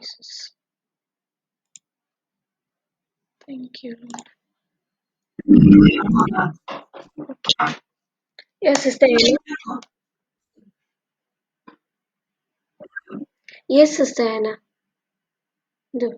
Jesus. Thank you, Lord. Yes, Sister Anna. Yes, Sister Anna. Do.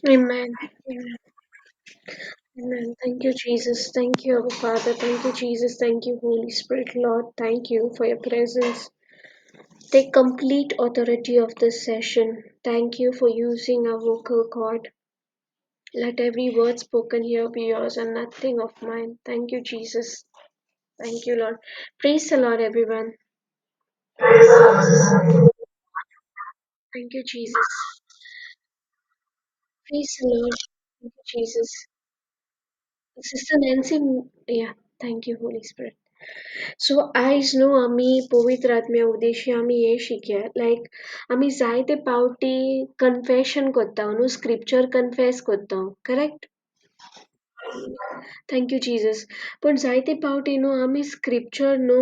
Amen. Amen. Amen. Thank you, Jesus. Thank you, our Father. Thank you, Jesus. Thank you, Holy Spirit. Lord, thank you for your presence. Take complete authority of this session. Thank you for using our vocal cord. Let every word spoken here be yours and nothing of mine. Thank you, Jesus. Thank you, Lord. Praise the Lord, everyone. Thank you, Jesus. Praise the Lord. Thank you, Jesus. Sister Nancy, yeah, thank you, Holy Spirit. So आयज न्हू आमी पवित्र आत्म्या उद्देशी आमी हें शिकया लायक आमी जायते पावटी confession करता न्हू स्क्रिप्चर कन्फेस करता करेक्ट thank you Jesus पूण जायते पावटी न्हू आमी स्क्रिप्चर न्हू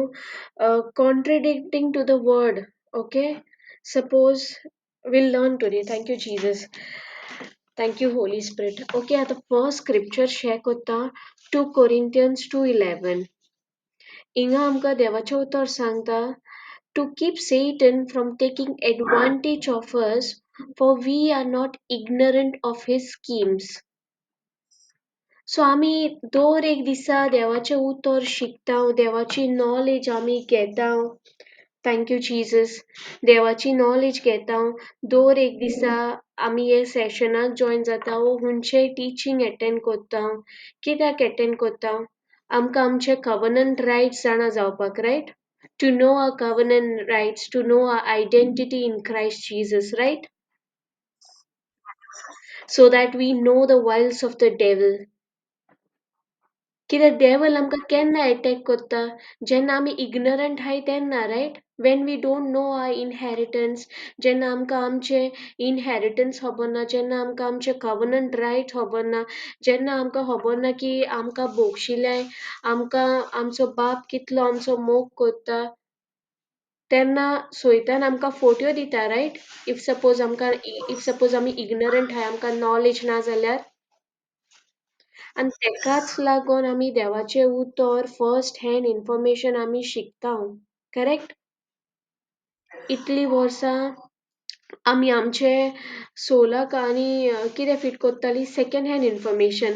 contradicting to the word okay suppose we'll learn today thank you Jesus thank you Holy Spirit okay आतां फर्स्ट स्क्रिप्चर शेअर करता 2 कोरिंथियन्स 2:11 हिंगा आमकां देवाचें उतर सांगता to keep Satan from taking advantage of us for we are not ignorant of his schemes so आमी दर एक दिसा देवाचें उतर शिकता देवाची नॉलेज आमी घेता thank you Jesus देवाची नॉलेज घेता दर एक दिसा आमी हे सेशनाक जॉयन जाता वो खंयचेय टिचींग एटेंड करता कित्याक एटेंड करता आमकां आमचे कवनंट रायट्स जाणा जावपाक right to know our covenant rights to know our identity in Christ Jesus right so that we know the wiles of the devil कित्याक देवल आमकां केन्ना एटॅक करता जेन्ना आमी इग्नरंट आहाय तेन्ना right when we don't know our inheritance जेन्ना आमकां आमचें इनहेरिटन्स खबर ना जेन्ना आमकां आमचें कवनंट रायट खबर ना जेन्ना आमकां खबर ना की आमकां भोगशिलें आमकां आमचो बाप कितलो आमचो मोग करता तेन्ना सोयतान आमकां फोट्यो दिता रायट if suppose आमकां if suppose आमी इग्नरंट आहाय आमकां नॉलेज ना जाल्यार आनी तेकाच लागून आमी देवाचें उतर फर्स्ट हँड इन्फॉर्मेशन आमी शिकता करेक्ट इतलीं वर्सां आमी आमचे सोलाक आनी कितें फीट करताली सेकेंड हँड इन्फॉर्मेशन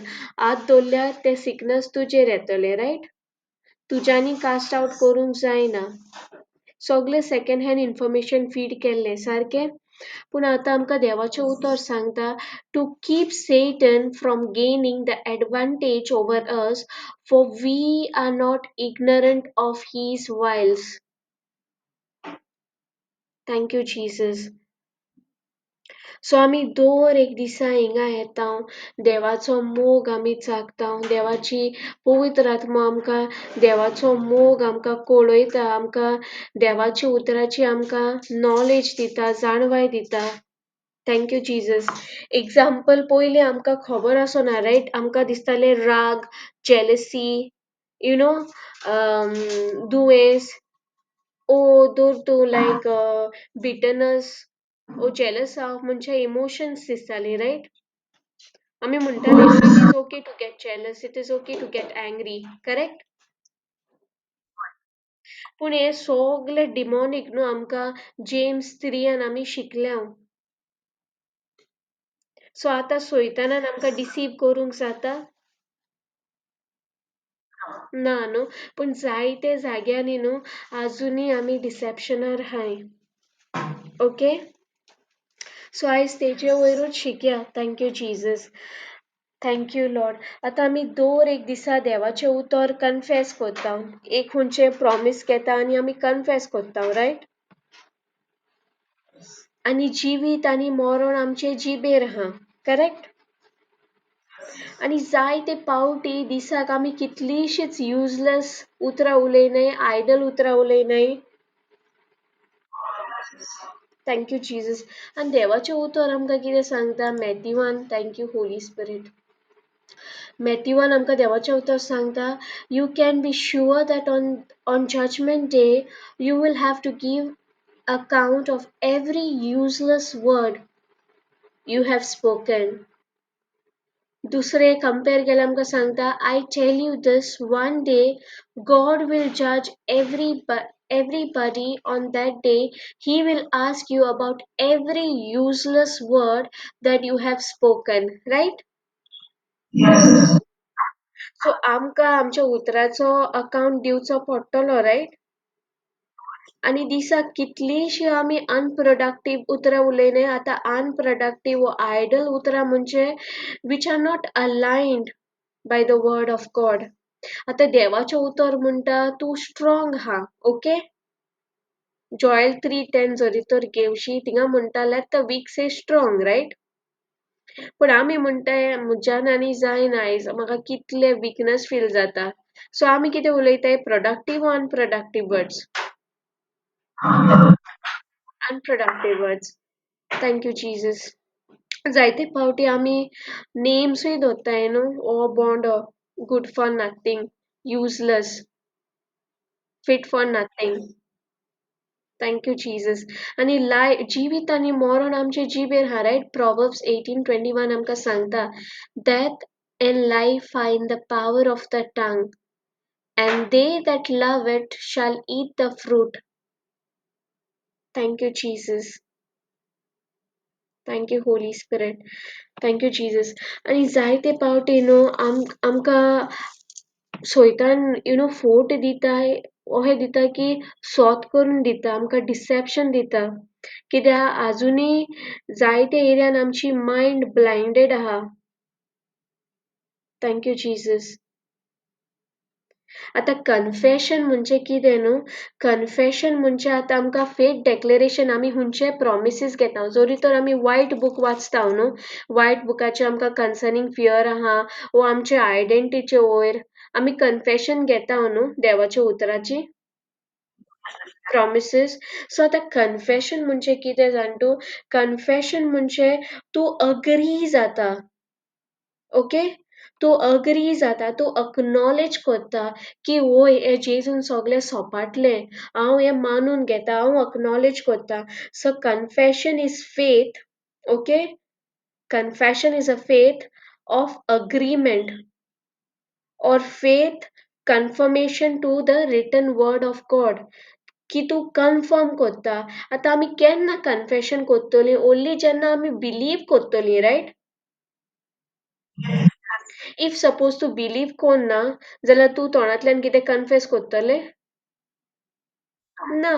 आत दवरल्यार तें सिकनस तुजेर येतलें रायट तुज्यांनी कास्ट आवट करूंक जायना सगळें सेकेंड हँड इन्फॉर्मेशन फीड केल्लें सारकें पूण आतां आमकां देवाचें उतर सांगता to keep Satan from gaining the advantage over us for we are not ignorant of his wiles Thank you Jesus. So आमी दर एक दिसा हिंगा येता, देवाचो मोग आमी चाखता, देवाची पवित्र आत्मा आमकां देवाचो मोग आमकां कळयता, आमकां देवाच्या उतराची आमकां नॉलेज दिता, जाणवाय दिता. Thank you Jesus. Example, पयलीं आमकां खबर आसना, रायट? आमकां दिसतालें राग, जेलसी, you know, दुयेंस ओ दर तूं लायक बिटनस ओ जेलस जावप म्हणजे इमोशन्स दिसताली, रायट? आमी म्हणटाले it is okay to get jealous, it is okay to get angry, correct? पूण हे सगळे डिमोनीक न्हू, आमकां जेम्स 3 आमी शिकल्या. सो आतां सोयतानान आमकां डिसीव करूंक जाता ना न्हू, पूण जायते जाग्यांनी न्हू आजुनूय आमी डिसेप्शनार आहाय. ओके, सो आयज तेजे वयरूच शिकया. Thank you Jesus, thank you Lord. आतां आमी दर एक दिसा देवाचें उतर कन्फेस करता, एक खंयचें प्रॉमीस घेता आनी आमी कन्फेस करता, रायट? आनी जिवीत आनी मरण आमचे जिबेर आहा, करेक्ट? आनी जायते पावटी दिसाक आमी कितलींशींच युजलेस उतरां उलयनाय, आयडल उतरां उलयनाय. Thank you Jesus. आनी देवाचें उतर आमकां कितें सांगता मॅथ्यूवान? Thank you Holi spirit. मॅथ्यूवान आमकां देवाचें उतर सांगता, you can be sure that on judgement day you will have to give account of every useless word you have spoken. दुसरें कंपेर केल्यार आमकां सांगता, I tell you this, one day God will जज everybody on that day. He will ask you about every useless word that you have spoken, right? Yes. So आमकां आमच्या उतराचो account दिवचो पडटलो, रायट? आनी दिसाक कितलींशीं आमी अनप्रोडक्टीव उतरां उलयनाय. आतां अनप्रोडक्टीव वो आयडल उतरां म्हणजे which are not aligned by the word of God. आतां देवाचें उतर म्हणटा तूं स्ट्रॉंग आहा, ओके? जॉयल 3:10 जरी तर घेवशी, थिंगा म्हणटा let the weak say strong, right? पूण आमी म्हणटाय म्हज्यान आनी जायना, आयज म्हाका कितले विकनस फील जाता. सो आमी कितें उलयताय, प्रोडक्टीव वा unproductive words? Unproductive words. Thank you Jesus. जायते फावटी आमी नेम्सूय दवरताय न्हू, ओ बोंडो, good for nothing, useless, fit for nothing. Thank you Jesus. आनी लाय जिवीत आनी मरण आमचे जिबेर आहा, रायट? प्रोवर्ब्स 18:21 आमकां सांगता, death and life are in the power of the tongue, and they that love it shall eat the fruit. Thank you Jesus, thank you Holy Spirit, thank you Jesus. आनी जायते पावटी न्हू आमकां सोयतान you know फोट दिता, अशें दिता की सोत करून दिता, आमकां डिसेप्शन दिता. कित्याक आजुनूय जायते एरियान आमची मायंड ब्लायंडेड आहा. Thank you Jesus. आतां कन्फेशन म्हणजे कितें न्हू? कन्फेशन म्हणजे आतां आमकां फेथ डेक्लरेशन, आमी खंयचे प्रॉमिसीस घेता. जरी तर आमी व्हायट बूक वाचता न्हू, व्हायट बुकाचे आमकां कन्सर्नींग फियर आहा वो आमचे आयडेंटिटीचे वयर आमी कन्फेशन घेता न्हू देवाच्या उतराची प्रॉमिसीस. सो आतां कन्फेशन म्हणजे कितें जाण तूं? कन्फेशन म्हणजे तूं अग्री जाता, ओके? तूं अग्री जाता, तूं अक्नॉलेज करता की वय हे जेजून सगळें सोपाटलें, हांव हें मानून घेता, हांव अक्नॉलेज करता. So confession is faith, okay? Confession is a faith of agreement or faith confirmation to the written word of God, की तूं कन्फर्म करता. आतां आमी केन्ना कन्फेशन करतलीं? ओन्ली जेन्ना आमी बिलीव करतलीं, रायट? If suppose तूं बिलीव कोन्ना जाल्यार तूं तोंडांतल्यान कितें कन्फेस करतलें ना.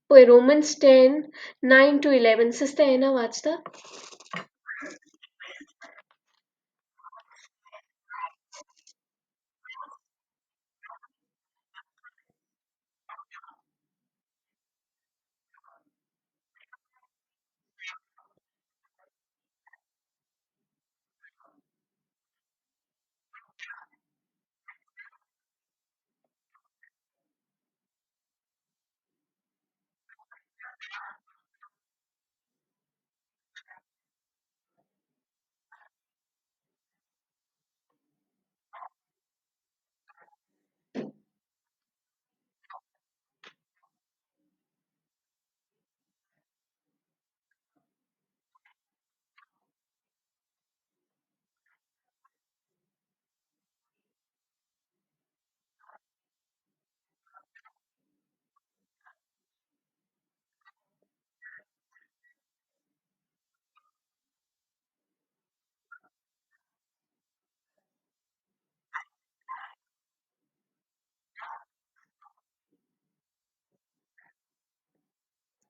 पळय रोमन्स 10:9-11, सिस्टर येना वाचता?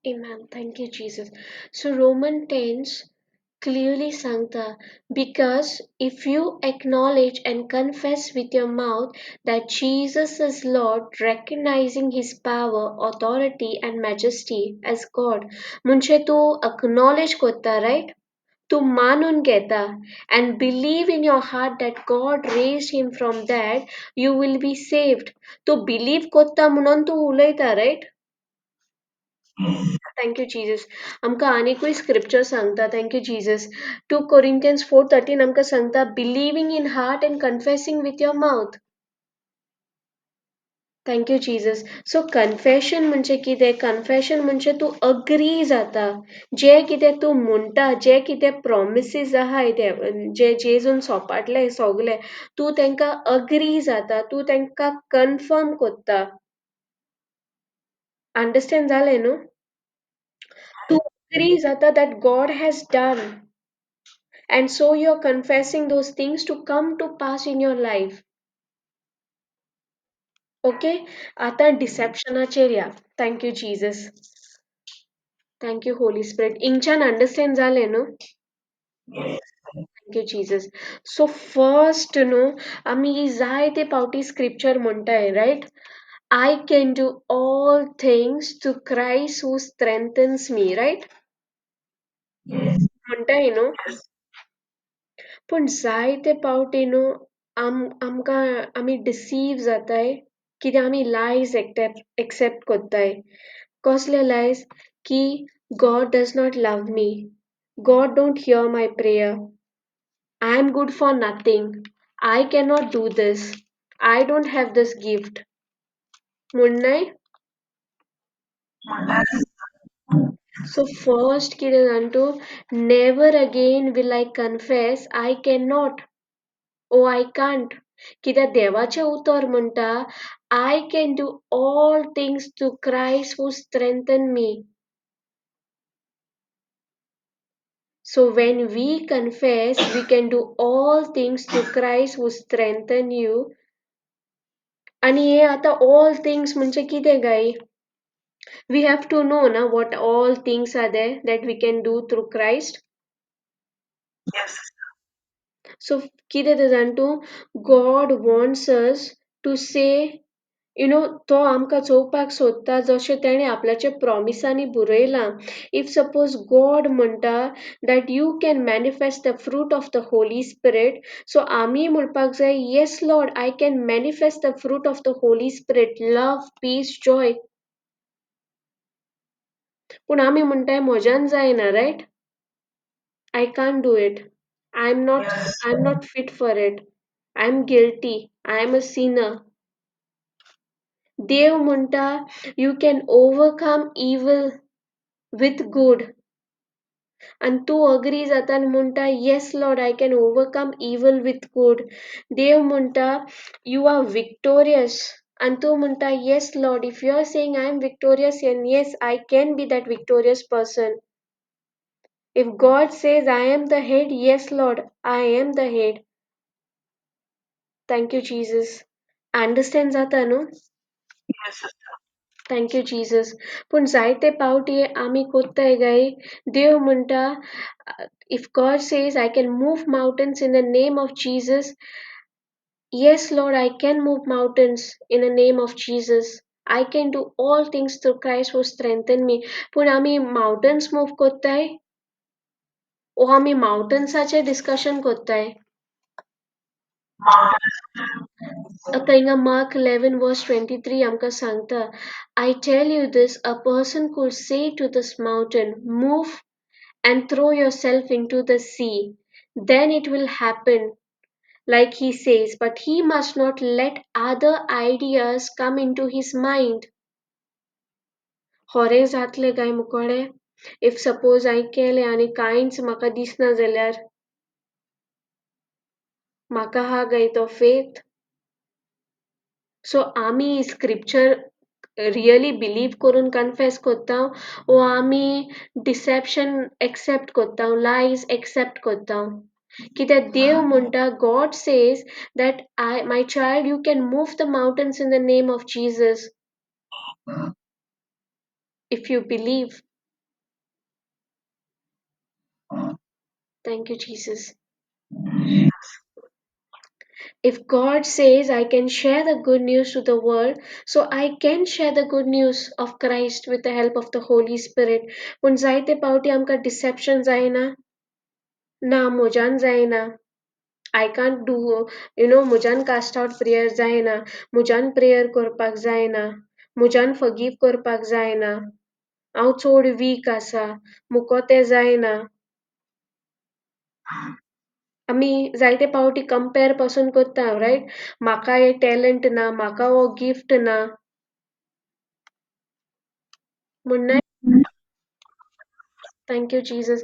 Amen. Thank you, Jesus. So Roman 10 clearly सांगता, because if you acknowledge and confess with your mouth that Jesus is Lord, recognizing his power, authority and majesty as God. म्हणजे तूं acknowledge करता, right? तूं मानून घेता and believe in your heart that God raised him from dead, you will be saved. तूं believe करता म्हणून तूं उलयता, right? Thank you Jesus. आमकां आनीकूय स्क्रिप्चर सांगता. Thank you Jesus. 2 Corinthians 4:13 आमकां सांगता, believing in heart and confessing with your mouth. Thank you Jesus. So confession म्हणजे कितें? कन्फेशन म्हणजे तूं अग्री जाता, जें कितें तूं म्हणटा, जे कितें प्रोमिसीस आहाय ते जे जेजून सोपाटले सोगले, तूं तांकां अग्री जाता, तूं तांकां कन्फर्म कोत्ता. अंडरस्टँड जालें न्हू? तूं अग्री जाता that God has done, and so you are confessing those things to come to pass in your life. Okay, आतां डिसेप्शनाचेर या. Thank you Jesus. Thank you Holy Spirit. इंगच्यान understand जालें न्हू? Thank you Jesus. So first न्हू आमी जायते पावटी scripture म्हणटाय, right? I can do all things through Christ who strengthens me, right? म्हणटाय न्हू? पूण जायते पावटी न्हू आमकां आमी डिसीव जाताय, कित्याक आमी लायज एक्सेप्ट कोत्ताय. कसले लायज? की God does not love me, God don't hear my prayer, I am good for nothing, I cannot do this, I don't have this gift. म्हणनाय? So first कितें जाण तूं, never again will I confess I can not oh I can't. कित्याक देवाचें उतर म्हणटा, I can do all things through Christ who strengthen me. So when we confess we can do all things through Christ who strengthen you. आनी हे आतां all things म्हणजे कितें गाय? We have to know ना what all things are there that we can do through Christ. Yes. So कितें तें जाण तूं, God wants us to say, you know, तो आमकां चोवपाक सोदता जशें तेणें आपल्याच्या प्रोमिसांनी बरयलां. If suppose God म्हणटा that you can manifest the fruit of the Holy Spirit, so आमी म्हणपाक जाय, yes Lord, I can manifest the fruit of the Holy Spirit, love, peace, joy. पूण आमी म्हणटाय म्हज्यान जायना, right? I can't do it, I am not, I am not fit for it, I am guilty, I am a sinner. देव म्हणटा you can overcome evil with good, आनी तूं agree जाता आनी म्हणटा yes Lord, I can overcome evil with good. देव म्हणटा you are victorious, आनी तूं म्हणटा yes Lord, if you are saying I am victorious, and yes I can be that victorious person. If God says I am the head, yes Lord, I am the head. Thank you Jesus. Understand जाता न्हू? Yes. Thank you Jesus. पूण जायते पावटी आमी कोत्ताय गाय, देव म्हणटा if God says I can move mountains in the name of Jesus, yes Lord, I can move mountains in the name of Jesus, I can do all things through Christ who strengthen me. पूण आमी mountains move कोत्ताय ओ आमी मावंटन्साचें discussion कोत्ताय? आतां हिंगा Mark 11 verse 23 आमकां सांगता, I tell you this, a person could say to this mountain, move and throw yourself into the sea. Then it will happen like he says, but he must not let other ideas come into his mind. खरें जातलें काय मुकोडे? If suppose हांवें केलें आनी कांयच म्हाका दिसना जाल्यार म्हाका आहा काय तो फेथ? सो आमी स्क्रिप्चर रियली बिलीव करून कन्फेस कोत्ता वो आमी डिसेप्शन एक्सेप्ट कोत्ता, लायज एक्सेप्ट कोत्ता? कित्याक देव म्हणटा, God says that I my child, you can move the mountains in the name of Jesus if you believe. Thank you Jesus. If God says I can share the good news to the world, so I can share the good news of Christ with the help of the Holy Spirit. पूण जायते पावटी आमकां dissipation जायना, ना म्हज्यान जायना, I can't do, you know, म्हज्यान caste out prayer जायना, म्हज्यान प्रेयर करपाक जायना, म्हज्यान फगीव करपाक जायना, हांव चड वीक आसा, मुको तें जायना. आमी जायते पावटी कंपेर पासून करता, रायट? म्हाका हें टॅलंट ना, म्हाका हो गिफ्ट ना म्हणनाय. Thank you Jesus.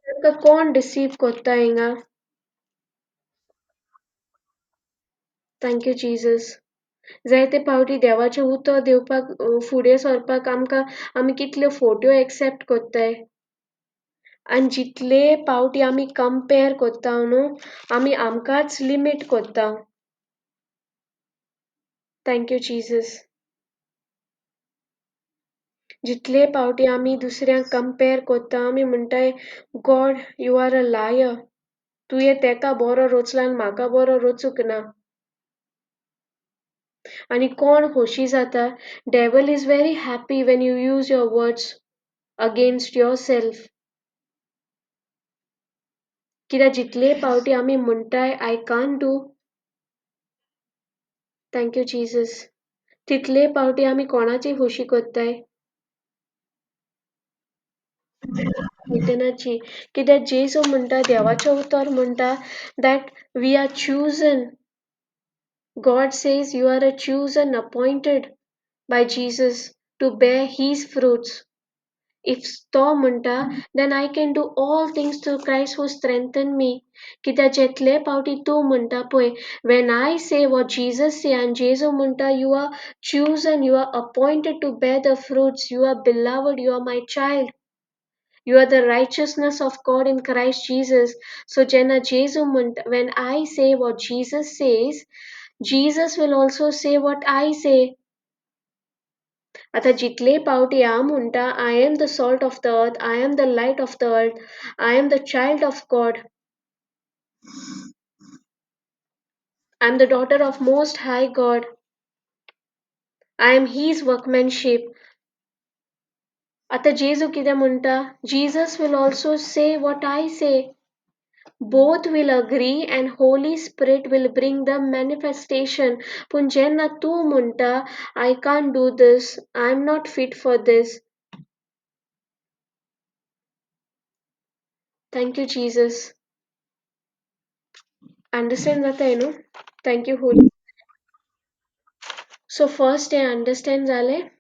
तांकां कोण डिसीव कोत्ता हिंगा? Thank you Jesus. जायते पावटी देवाचें उतर दिवपाक फुडें सरपाक आमकां आमी कितल्यो फोट्यो एक्सेप्ट कोत्ताय. आनी जितले पावटी आमी कंपेर कोत्ता न्हू, आमी आमकांच लिमीट कोत्ता. Thank you Jesus. जितले पावटी आमी दुसऱ्यांक कंपेर कोत्ता, आमी म्हणटाय, God you are a liar, तुवें तेका बरो रोचला आनी म्हाका बरो रोचूंक ना. आनी कोण खोशी जाता? Devil is very happy when you use your words against yourself. कित्याक जितले पावटी आमी म्हणटाय I can't do, thank you Jesus, तितले पावटी आमी कोणाची खोशी कोत्ताय? सैतानाची. कित्याक जेजू म्हणटा, देवाचें उतर म्हणटा that we are chosen. God says you are a chosen, appointed by Jesus to bear his fruits. If तो म्हणटा, then I can do all things through Christ who strengthen me. कित्याक जितले पावटी तूं म्हणटा पळय, when I say what Jesus say, आनी जेजू म्हणटा you are chosen, you are appointed to bear the fruits, you are beloved, you are my child, you are the righteousness of God in Christ Jesus. So जेन्ना जेजू म्हणटा, when I say what Jesus says, Jesus will also say what I say. आतां जितले पावटी हांव म्हणटा I am the salt of the earth, I am the light of the earth, I am the child of God, I am the daughter of most high God, I am his workmanship. आतां जेजू कितें म्हणटा? Jesus will also say what I say. Both will agree and Holy Spirit will bring the manifestation. पूण जेन्ना तूं म्हणटा I can't do this, I am not fit for this. Thank you Jesus. Understand जाता न्हू? Thank you Holy. So first हें understand जालें?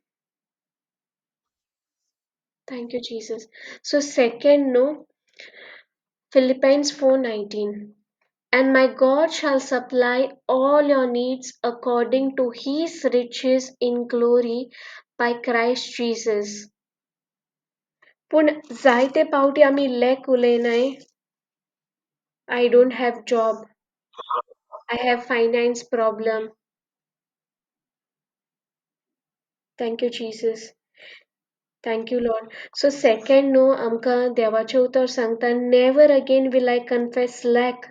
Thank you Jesus. So second न्हू, Philippians 4:19. And my God shall supply all your needs according to his riches in glory by Christ Jesus. पूण जायते पावटी आमी lakh उलयनाय. I don't have job, I have finance problem. Thank you Jesus. Thank you Lord. So second न्हू, आमकां देवाचें उतर सांगता, never again will I confess lack,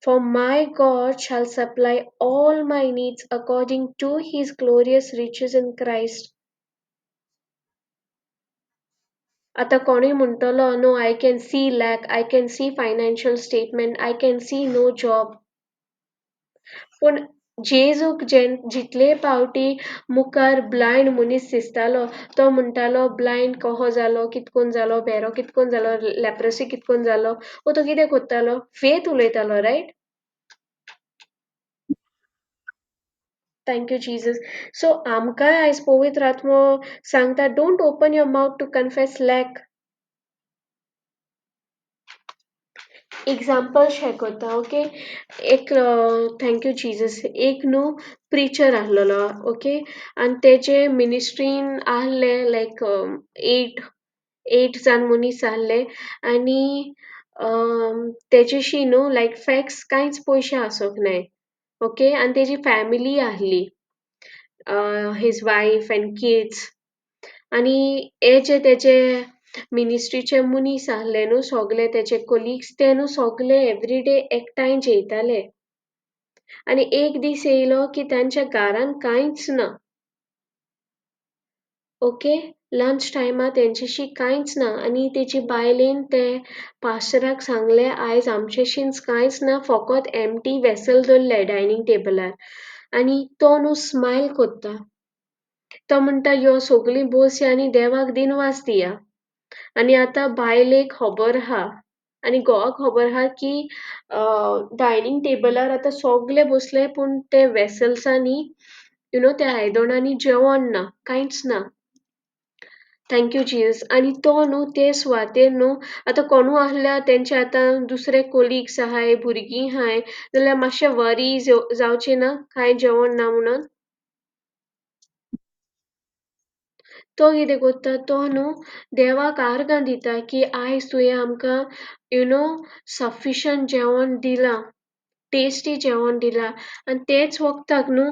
for my God shall supply all my needs according to his glorious riches in Christ. आतां कोणूय म्हणटलो, no, I can see lack, I can see financial statement, I can see no job. पूण जेजूक जितले पावटी मुखार blind मनीस दिसतालो तो म्हणटालो ब्लायंड कहो जालो, कितकोन जालो, भेरो कितकोन जालो, लेप्रसी कितकोन जालो, वो तो कितें कोत्तालो, फेथ उलयतालो, right? Thank you Jesus. So आमकांय आयज पवित्र आत्मो सांगता, don't open your mouth to confess lack. Example share करता, ओके? एक, thank you Jesus, एक न्हू प्रिचर आहलोलो, ओके? आनी तेजे मिनिस्ट्रीन आहले लायक एट जाण मनीस आहले आनी तेजेशी न्हू लायक फॅक्स कांयच पयशे आसोंक नाय, ओके? आनी तेजी फॅमिली आहली, his wife and kids. आनी हे जे तेजे मिनिस्ट्रीचे मनीस आहले न्हू सोगले तेजे कोलिग्स, ते न्हू सोगले एवरीडे एकठांय जेयताले. आनी एक दीस येयलो की तांच्या घरान कांयच ना, ओके? लंच टायमा तेंच्याशी कांयच ना. आनी तेजी बायलेन ते पास्टराक सांगलें, आयज आमचेशींच कांयच ना, फकत एम्प्टी वेसल दवरलें डायनींग टेबलार. आनी तो न्हू स्मायल कोत्ता, तो म्हणटा यो सोगलीं बसया आनी देवाक दिनवास दिया. आनी आतां बायलेक खबर आहा आनी घोवाक खबर आहा की डायनींग टेबलार आतां सोगले बसले, पूण ते वेसल्सांनी त्या आयदनांनी जेवण ना, कांयच ना. Thank you Jesus. आनी तो न्हू ते सुवातेर न्हू आतां कोणू आहल्यार तेंचे आतां दुसरे कोलिग्स आहाय, भुरगीं आहाय, जाल्यार मातशें वरी जावचें ना कांय जेवण ना म्हणून. तो कितें कोत्ता, तो न्हू देवाक आर्गां दिता की आयज तुवें आमकां सफिशंट जेवण दिलां, टेस्टी जेवण दिलां. आनी तेच वखदाक न्हू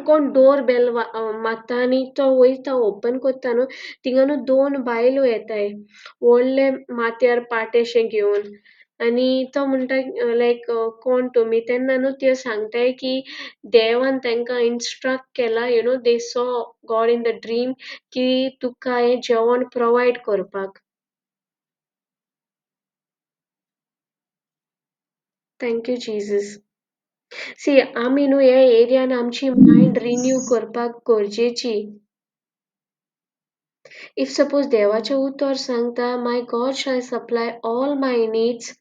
कोण डोर बेल मारता आनी तो वयता ओपन कोत्ता न्हू, थिंगा न्हू दोन बायलो येताय व्हडले माथ्यार पाटेशें घेवन. आनी तो म्हणटा लायक कोण तुमी, तेन्ना न्हू त्यो सांगताय की देवान तांकां इन्स्ट्रक्ट केला, they saw God in the dream की तुका हें जेवण प्रोवायड करपाक. Thank you Jesus. सी, आमी न्हू ह्या एरियान आमची मायंड रिन्यू करपाक गरजेची. If suppose देवाचें उतर सांगता, my God shall supply all my needs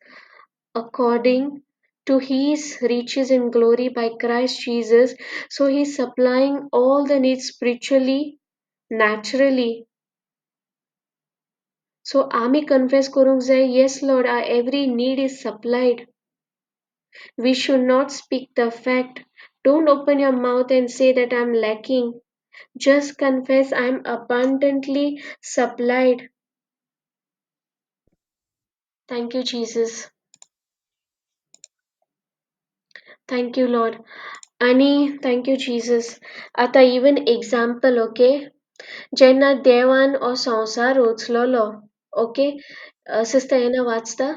according to his riches in glory by Christ Jesus. So he is supplying all the needs spiritually, naturally. So आमी कन्फेस करूंक जाय, yes Lord, our every need is supplied. We should not speak the fact. Don't open your mouth and say that I'm lacking. Just confess I'm abundantly supplied. Thank you, Jesus. Thank you, Lord. आनी thank you, Jesus. आतां even example, okay? जेन्ना देवान हो संवसार रचलोलो, okay? Sister एना वाचता?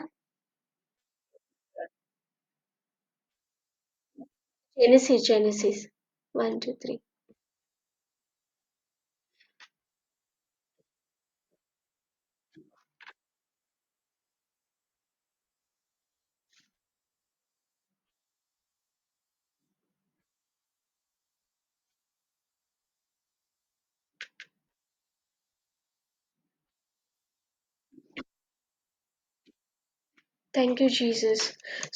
Genesis 1 2 3. Thank you, Jesus.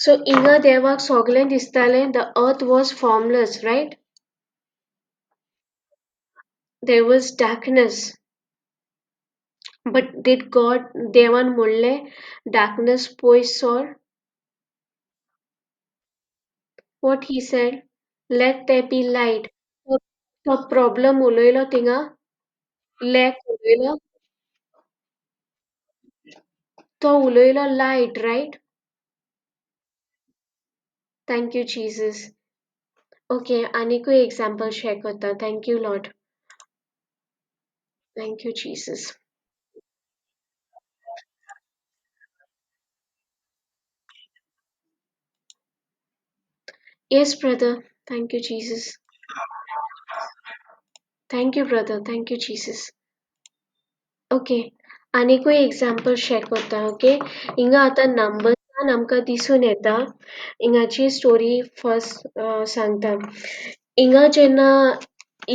So इंगा देवाक सगळें दिसतालें, the earth was formless, right? There was darkness. But did God, देवान म्हणलें darkness पयस sir? What he said? Let there be light. तो प्रॉब्लम उलयलो थिंगा, लॅक उलयलो, तो उलयलो light, right? Thank you, Jesus. Okay, आनीकूय एग्जाम्पल शेअर करता. Thank you, Lord. Thank you, Jesus. Yes, brother. Thank you, Jesus. Thank you, brother. Thank you, Jesus. Okay, आनीकूय example share करता, ओके? हिंगा आतां नंबर्सान आमकां दिसून येता, हिंगाची स्टोरी फर्स्ट सांगता. हिंगा जेन्ना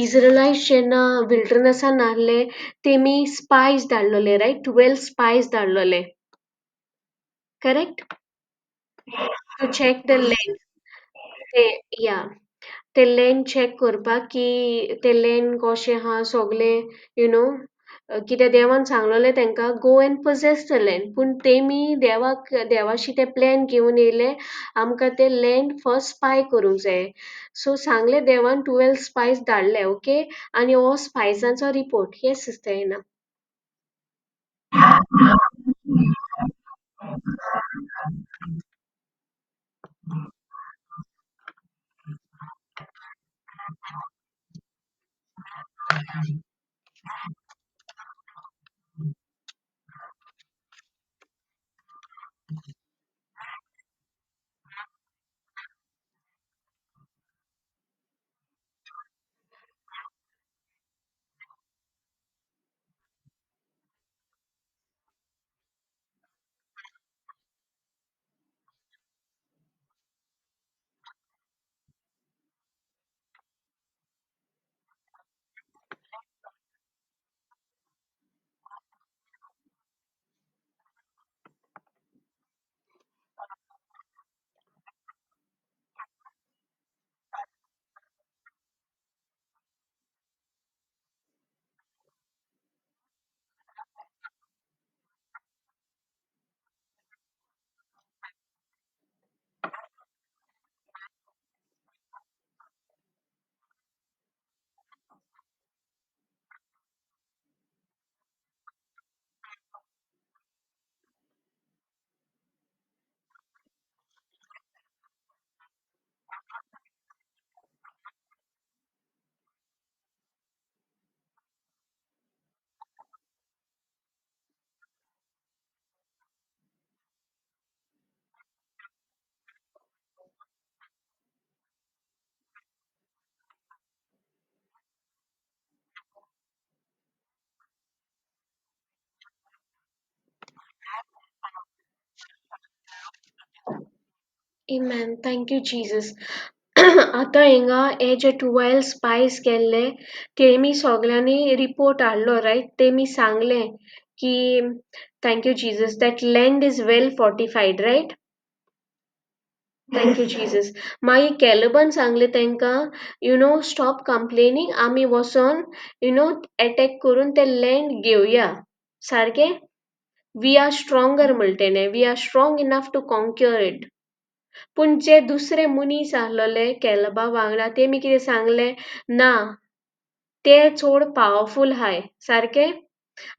इजरलायट्स जेन्ना विल्डरनसान आहले तेमी स्पायस धाडलेले, रायट? 12 स्पायस धाडलेले, correct? To check the land. ते या ते लँड चॅक करपाक की ते लँड कशें आहा सगलें, you know, कित्याक देवान सांगलेलें तांकां go and possess the land, पूण तेमी देवाक देवाशी ते प्लॅन घेवन येयले, आमकां ते लँड फर्स्ट स्पाय करूंक जाय. सो सांगलें देवान, 12 स्पायस धाडले, ओके. आनी हो स्पायसांचो report. Yes sister Ena. Amen. Thank you, Jesus. आतां हिंगा हे जे 12 स्पायस गेल्ले तेमी सगल्यांनी रिपोर्ट हाडलो, रायट? तेमी सांगलें की thank you Jesus that land is well fortified, right? Thank you Jesus. मागीर कॅलेबान सांगलें तांकां, you know, stop complaining, आमी वचोन you know attack करून तें लँड घेवया, सारकें? वी आर स्ट्रोंगर म्हणलें तेणें, we are strong enough to conquer it. पूण जे दुसरे मनीस आसलेले कॅलबा वांगडा तेमी कितें सांगलें, ना ते चड पावरफूल आहाय, सारकें?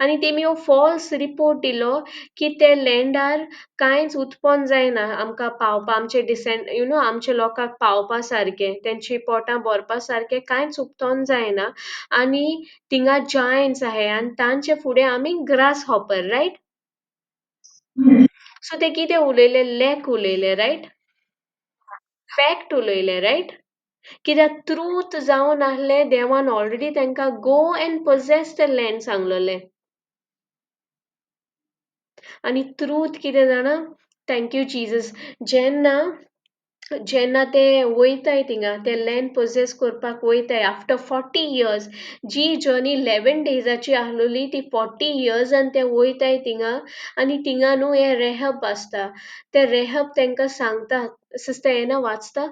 आनी तेमी हो फॉल्स रिपोर्ट दिलो की ते लँडार कांयच उत्पन्न जायना आमकां पावपा, आमचे डिसेंड you know आमच्या लोकांक पावपा सारकें, तेंची पोटां भरपा सारकें कांयच उत्पन्न जायना आनी थिंगा जायंट्स आहाय आनी तांचे फुडें आमी ग्रास हॉपर, रायट? सो ते कितें उलयले? लॅक उलयले, रायट? फॅक्ट उलयले, रायट? कित्याक ट्रूथ जावन आहलें देवान ऑलरेडी तांकां go and possess the land सांगलेलें. आनी ट्रूथ कितें जाणा? Thank you Jesus. जेन्ना जेन्ना ते वयताय थिंगा ते लँड पोजेस करपाक वयताय आफ्टर 40 इयर्स, जी जर्नी 11 डेजाची आहलोली ती 40 इयर्सान ते वयताय थिंगा आनी थिंगा न्हू हे रेहब आसता. ते रेहब तांकां सांगता, सिस्टर एना वाचता?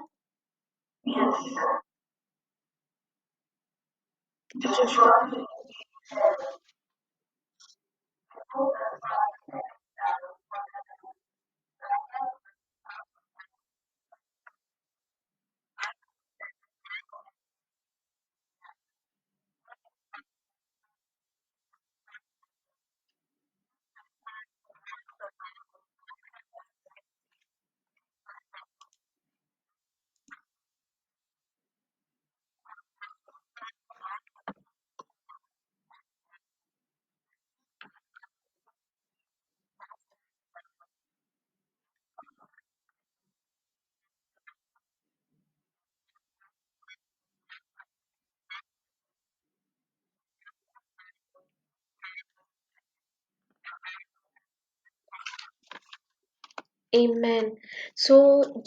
Amen. सो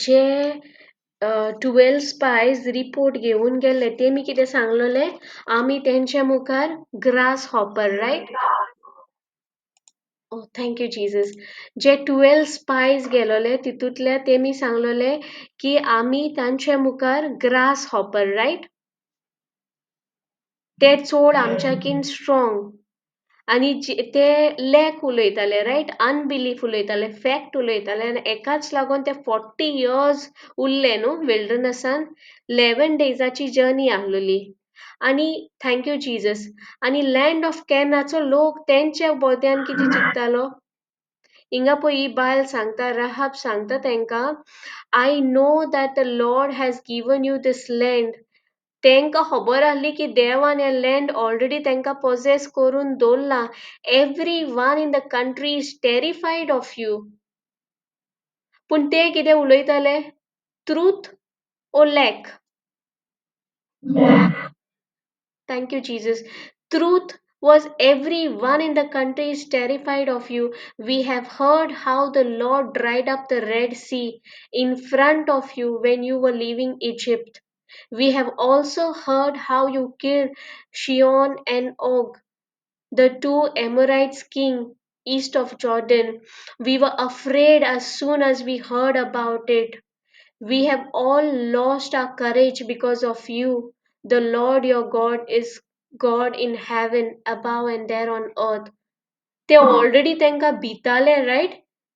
जे 12 स्पायज रिपोर्ट घेवन गेल्ले तेमी कितें सांगलेलें, आमी तेंच्या मुखार grasshopper, right? Oh, thank you Jesus. जे 12 स्पायज गेलोले तितूंतले तेमी सांगलेले की आमी तांचे मुखार ग्रास हॉपर, रायट? ते चड आमच्याकीन स्ट्रॉंग आनी ते लॅक उलयताले, रायट? अनबिलीफ उलयताले, फॅक्ट उलयताले आनी एकाच लागून ते 40 इयर्स उरले न्हू विल्डरनसान. 11 डेजाची जर्नी आहलोली. आनी thank you Jesus. आनी लँड ऑफ कॅनाचो लोक तेंच्या बोद्यान कितें चिंत्तालो? हिंगा पळय ही बायल सांगता, राहाब सांगता तेंकां, I know that the Lord has given you this land. तेंकां खबर आहली की देवान हें लँड ऑलरेडी तेंकां पॉजेस करून दवरलां. Every one in the country is terrified of you. पूण ते कितें उलयताले? Truth or lack? Thank you Jesus. Truth was everyone in the country is terrified of you. We have heard how the Lord dried up the Red Sea in front of you when you were leaving Egypt. We have also heard how you killed Sihon and Og, the two Amorites king east of Jordan. We were afraid as soon as we heard about it. We have all lost our courage because of you. The Lord your God is God in heaven above and there on earth. ते already तांकां भिताले, right?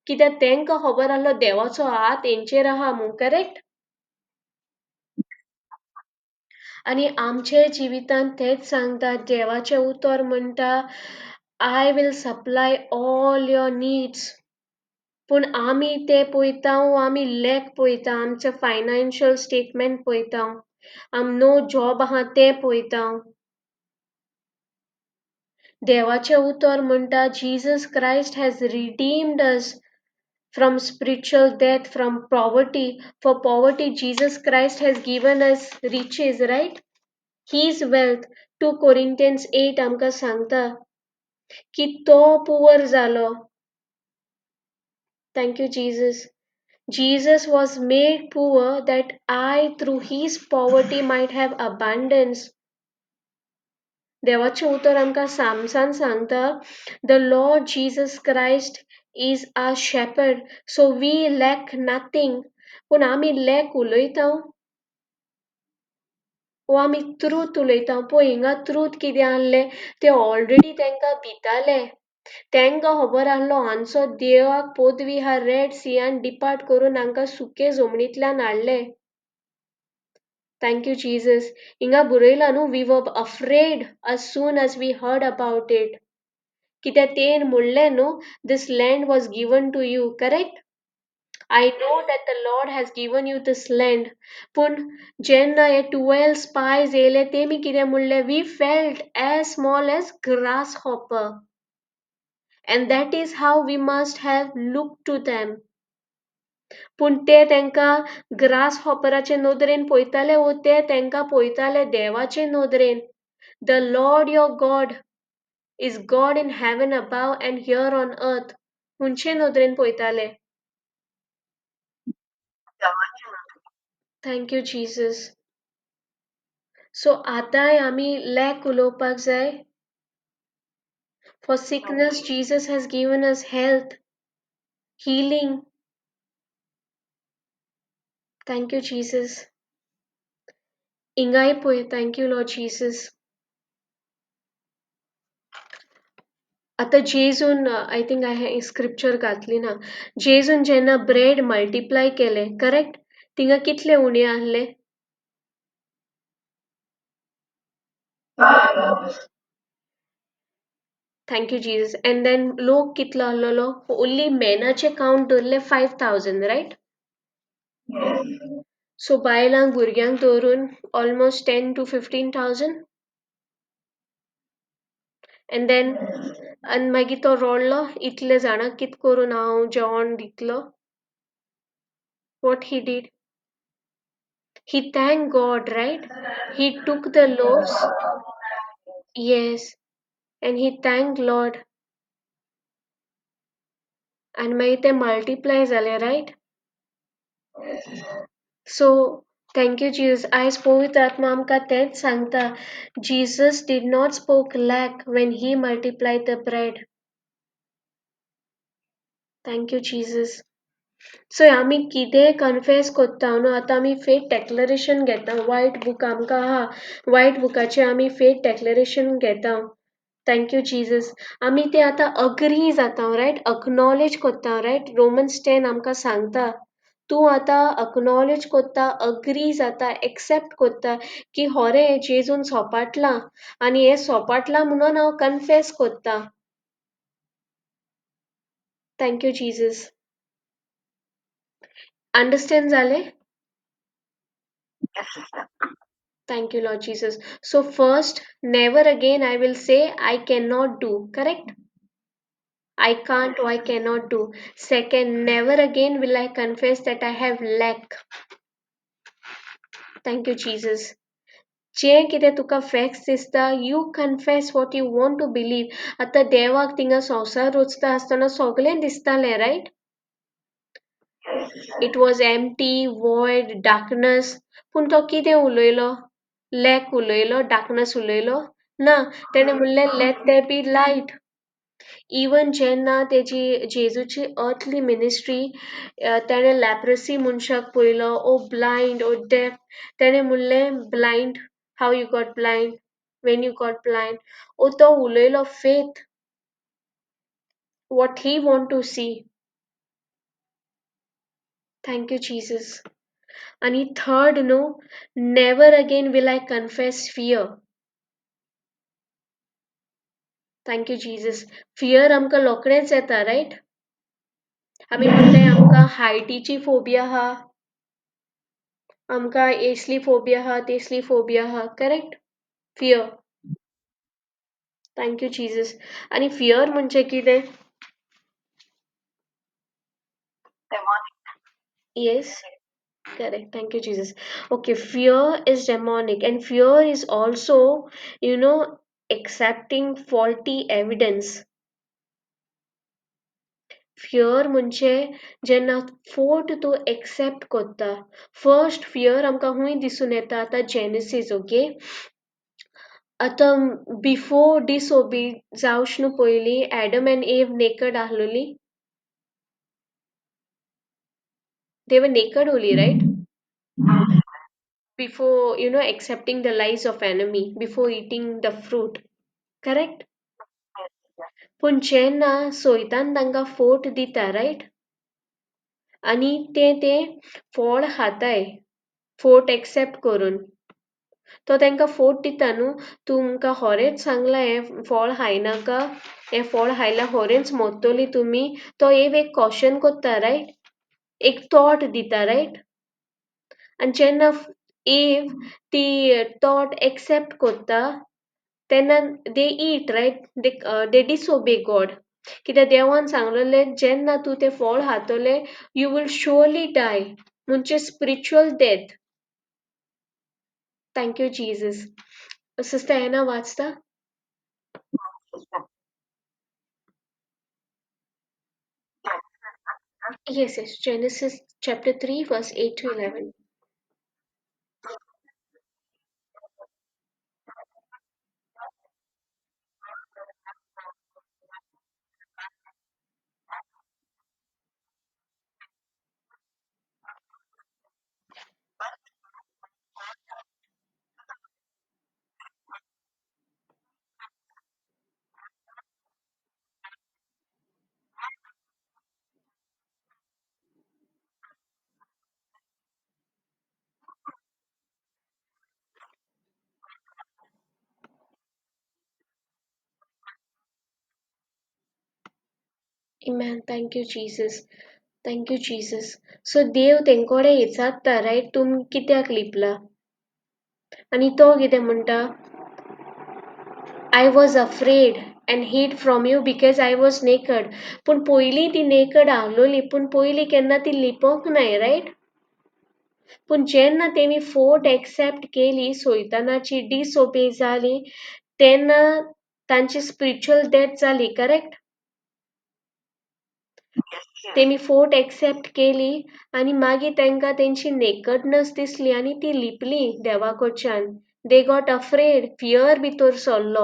कित्याक तांकां खबर आहलो देवाचो हात हेंचेर आहा म्हूण, करेक्ट? आनी आमचे जिवितांत तेंच सांगता, देवाचें उतर म्हणटा, I will supply all your needs. पूण आमी ते पळयता, आमी लॅक पळयता, आमचें फायनान्शियल स्टेटमेंट पळयता, आम नो जॉब आहा तें पळयता. देवाचें उतर म्हणटा, Jesus Christ has redeemed us from spiritual death, from poverty. For poverty, Jesus Christ has given us riches, right? His wealth. 2 Corinthians 8 आमकां सांगता की तो पुवर जालो. Thank you Jesus. Jesus was made poor that I through his poverty might have abundance. देवाचें उतर आमकां सामसान सांगता, the Lord Jesus Christ is our shepherd, so we lack nothing. पूण आमी लॅक उलयता वो आमी ट्रूथ उलयता? पळय हिंगा ट्रूथ कितें आहलें, ते ऑलरेडी तांकां भिताले. तांकां खबर आहलो हांचो देवाक पदवी हा, रेड सियान डिपार्ट करून हांकां सुके जमनींतल्यान हाडले. Thank you Jesus. हिंगा बरयलां न्हू, we were afraid as soon as we heard about it. कित्याक तेन म्हणलें न्हू, this land was given to you, correct? I know that the Lord has given you this land. पूण जेन्ना हे 12 स्पायज येयले तेमी कितें म्हणलें, we felt as small as grasshopper. And that is how we must have look to them. पूण ते तांकां ग्रास हॉपराचे नदरेन पळयताले वो ते तांकां पळयताले देवाचे नदरेन? The Lord your God is God in heaven above and here on earth. खंयचे नदरेन पळयताले? Thank you Jesus. सो आतांय आमी लॅक उलोवपाक जाय. For sickness, Jesus has given us health, healing. Thank you Jesus. हिंगाय पळय, thank you Lord Jesus. आतां जेजून, I think हांवें स्क्रिप्चर घातली ना, जेजून जेन्ना ब्रेड मल्टिप्लाय केले, करेक्ट? थिंगा कितले उणे आहले? Thank you Jesus. And then लोक कितलो आहलोलो? ओन्ली मेनाचे कावंट दवरले 5,000, रायट? सो बायलांक भुरग्यांक दवरून almost 10 to 15,000. And then आनी मागीर तो रडलो, इतले जाणांक कित करून हांव जेवण दितलो? What he did? He thank God, right? He took the loaves. Yes. And he thank Lord. आनी मागीर ते मल्टिप्लाय जाले, right? So thank you Jesus. आयज पवित्र आत्मा आमकां तेंच सांगता, Jesus did not spoke lack when he multiply the bread. Thank you Jesus. So आमी कितेंय कन्फेस कोत्ता न्हू, आतां आमी फेथ डेक्लरेशन घेता. वायट बूक आमकां आहा, वायट बुकाचेर आमी फेथ डेक्लरेशन घेता. Thank you Jesus. आमी ते आतां अग्री जाता, रायट? अक्नॉलेज कोत्ता, रायट? रोमन्स 10 आमकां सांगता, तूं आतां अक्नॉलेज कोत्ता, अग्री जाता, एक्सेप्ट कोत्ता की होरें जेजून सोपाटलां आनी हें सोपाटलां म्हणून हांव कन्फेस कोत्ता. Thank you Jesus. Understand जालें? Yes, sister. Thank you, Lord Jesus. So first, never again I will say I cannot do, correct? I can't Yes, or I cannot do. Second, never again will I confess that I have lack. Thank you, Jesus. जें कितें तुका facts दिसता, you confess what you want to believe. आतां देवाक थिंगा संवसार रचता आसतना सगळें दिसतालें, right? Yes, sister. It was empty, void, darkness. पूण तो कितें उलयलो? लॅक उलयलो, डार्कनस उलयलो ना. तेणें म्हणलें let there be light. Even जेन्ना तेजी जेजूची अर्थली मिनिस्ट्री, तेणें लॅप्रसी मनशाक पळयलो, ओ ब्लायंड, ओ डेफ, तेणें म्हणलें blind, how you got blind, when you got blind. ओ तो उलयलो faith, what he want to see. Thank you Jesus. आनी थर्ड न्हू, never again will I confess fear. Thank you Jesus. Fear आमकां रोखडेंच येता, right? आमी म्हणटाय आमकां हायटीची फोबिया आहा, आमकां एसली फोबिया आहा, तेसली फोबिया आहा, correct? Fear. Thank you Jesus. आनी फियर म्हणजे कितें? Demonic. Yes, correct. Thank you Jesus. Okay, fear is demonic and fear is also, you know, accepting faulty evidence. Fear म्हणजे जेन्ना फोट तूं एक्सेप्ट करता. फर्स्ट फियर आमकां खूंय दिसून येता? आतां जेनेसीस, ओके? आतां बिफोर डिसओबी जावच न्हू पयलीं एडम एंड एव necked आहलोली. They were naked only, right? Before, you know, accepting the lies of enemy, before eating the fruit, correct? Yes, sister. पूण जेन्ना सोयतान तांकां फोट दिता, रायट? आनी ते तें फळ खाताय फोट एक्सेप्ट करून. तो तांकां फोट दिता न्हू, तुमकां होरेंच सांगलां हें फळ खायनाका, हें फळ खायल्यार होरेंच मोत्तोली तुमी. तो एव एक कॉशन कोत्ता, रायट? एक थॉट दिता, रायट? आनी जेन्ना एव ती थॉट एक्सेप्ट कोत्ता तेन्ना they eat, right? They disobey God. कित्याक देवान सांगलेलें जेन्ना तूं तें फळ खातलें you will surely डाय, म्हणजे spiritual death. Thank you Jesus. Sister Anna वाचता? Sister. Yes, yes. Genesis chapter 3 verse 8 to 11. Amen. Thank you, Jesus. Thank you, Jesus. So देव तेंकोडे विचारता, रायट, तुमी कित्याक लिपला? आनी तो कितें म्हणटा? I was afraid and hid from you because I was naked. पूण पयलीं ती नेकड आहलोली, पूण पयलीं केन्ना ती लिपोंक नाय, रायट? पूण जेन्ना तेमी फोट एक्सेप्ट केली, सोयतानाची डिसओबे जाली, तेन्ना तांची स्पिरिच्युअल डेथ जाली, करेक्ट? तेमी फोट एक्सेप्ट केली आनी मागीर तांकां तेंची नेकडनस दिसली आनी ती लिपली देवा कडच्यान. They got afraid, fear भितर सरलो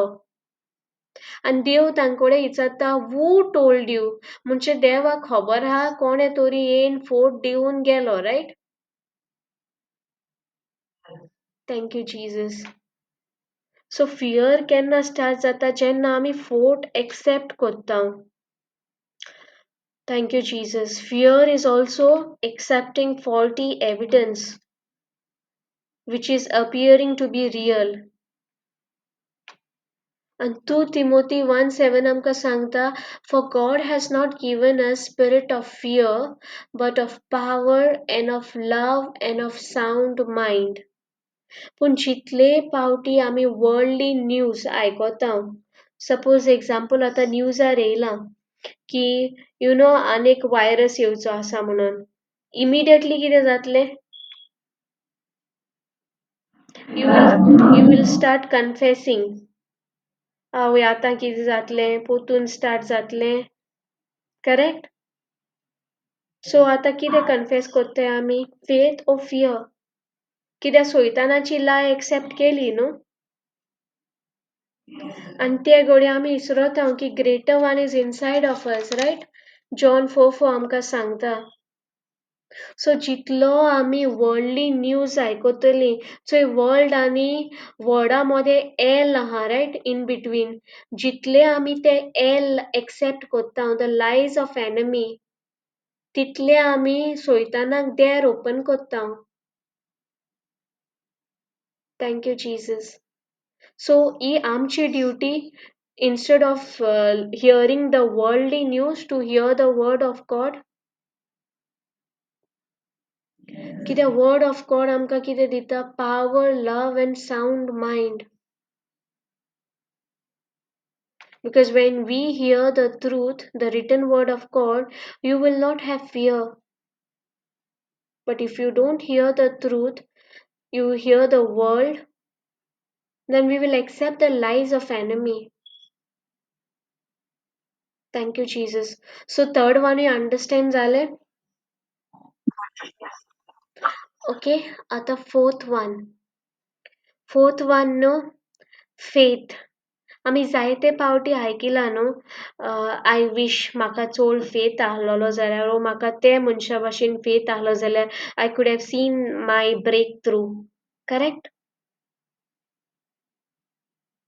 आनी देव तांकडे विचारता, हू टोल्ड you? म्हणजे देवाक खबर आहा कोणे तरी येवन फोट दिवन गेलो, right? Thank you Jesus. So fear केन्ना स्टार्ट जाता? जेन्ना आमी फोट एक्सेप्ट करता. Thank you Jesus. Fear is also accepting faulty evidence which is appearing to be real. And 2 Timothy 1:7 आमकां सांगता, for God has not given us spirit of fear, but of power and of love and of sound mind. पूण जितले पावटी आमी worldly news आयकता, suppose example आतां न्यूजार येयलां की you know आनीक वायरस येवचो आसा म्हणून, इमिडिएटली कितें जातलें? You will start confessing, आवय आतां कितें जातलें, पोतून स्टार्ट जातलें, करेक्ट? सो आतां कितें कन्फेस करताय आमी? फेथ ओ फियर? कित्याक सोयतानाची लाय एक्सेप्ट केली न्हू, आनी ते घडये आमी इसरता की greater one is inside of us, right? John 4:4 आमकां सांगता. सो जितलो आमी वर्ल्डली न्यूज आयकतली, चोय वर्ल्ड आनी वर्डा मदें एल आहा, रायट, इन बिटवीन. जितले आमी ते एल एक्सेप्ट करता, the lies of enemy, तितले आमी सोयतानाक देर ओपन करता. Thank you Jesus. सो ही आमची duty, instead of hearing the worldly news, to hear the word of God. कित्याक वर्ड ऑफ गॉड आमकां कितें दिता? Power, love and sound mind. Because when we hear the truth, the written word of God, you will not have fear. But if you don't hear the truth, you hear the world, then we will accept the lies of enemy. Thank you, Jesus. So third one you understand जालें? Okay, आता fourth one. Fourth one न्हू, faith. आमी जायते पावटी आयकिलां न्हू, I wish म्हाका चड faith आहलोलो जाल्यार, वो म्हाका ते मनशा भाशेन फेथ आहलो जाल्यार I could have seen my breakthrough. Correct?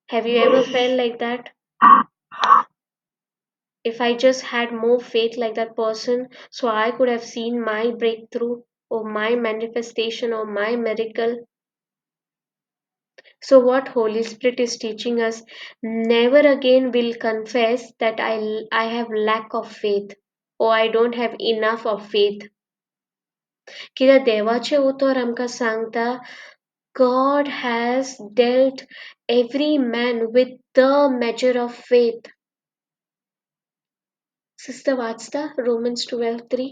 Have you ever felt like that? If I just had more faith like that person, so I could have seen my breakthrough or my manifestation or my miracle. So what Holy Spirit is teaching us, never again will confess that I have lack of faith or I don't have enough of faith. कित्याक देवाचें उतर आमकां सांगता, God has dealt every man with the measure of faith. Sister वाचता Romans 12:3.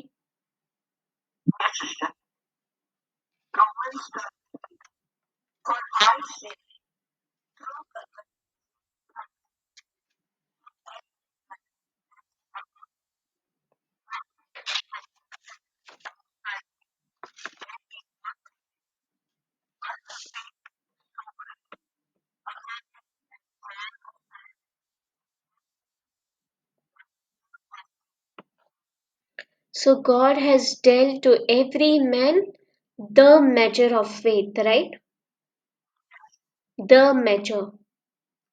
So God has dealt to every man the measure of faith, right? The measure,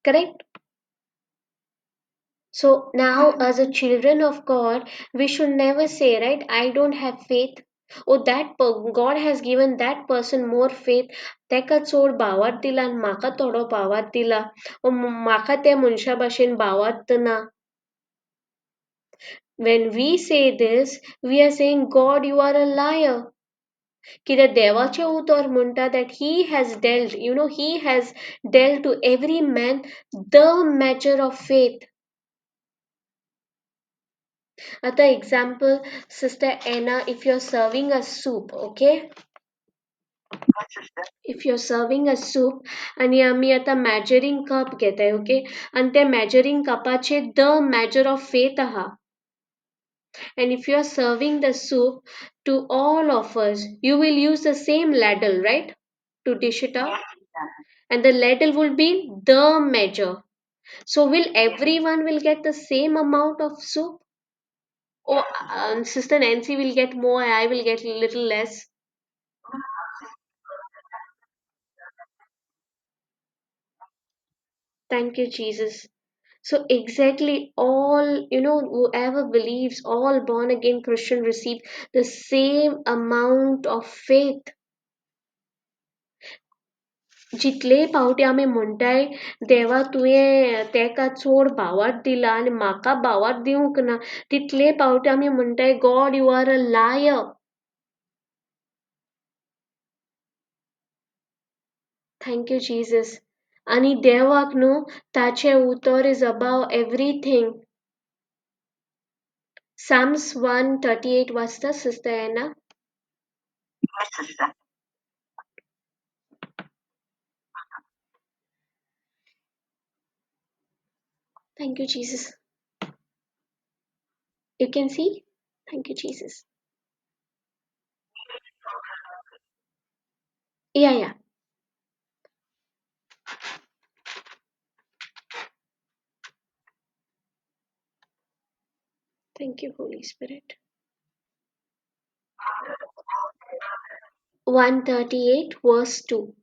correct? So now as a children of God, we should never say, right, I don't have faith. Oh, that God has given that person more faith. तेका चड भावार्थ दिला आनी म्हाका थोडो भावार्थ दिला. ओ, म्हाका त्या मनशा भाशेन भावार्थ ना. When we say this, we are saying, God, you are a liar. कित्याक देवाचें उतर म्हणटा that he has dealt, you know, he has dealt to every man the measure of faith. आतां example, Sister Anna, if you are serving a soup, okay? If you are serving a soup, आनी आमी आतां measuring cup घेताय, okay? आनी त्या measuring cuपाचेर the measure of faith आहा. And if you are serving the soup to all of us, you will use the same ladle, right? To dish it out. And the ladle will be the measure. So will everyone will get the same amount of soup? Or Sister Nancy will get more, I will get a little less. Thank you, Jesus. So exactly all, you know, whoever believes, all born again Christian receive the same amount of faith. जितले फावटी आमी म्हणटाय देवा तुवें तेका चड भावार्थ दिला आनी म्हाका भावार्थ दिवंक ना, तितले फावटी आमी म्हणटाय God you are a liar. Thank you Jesus. आनी देवाक न्हू ताचें उतर is above everything. Psalms 138 वाचता sister Anna? Thank you Jesus. You can see? Thank you Jesus. Yeah yeah. Thank you Holy Spirit. 138 verse 2.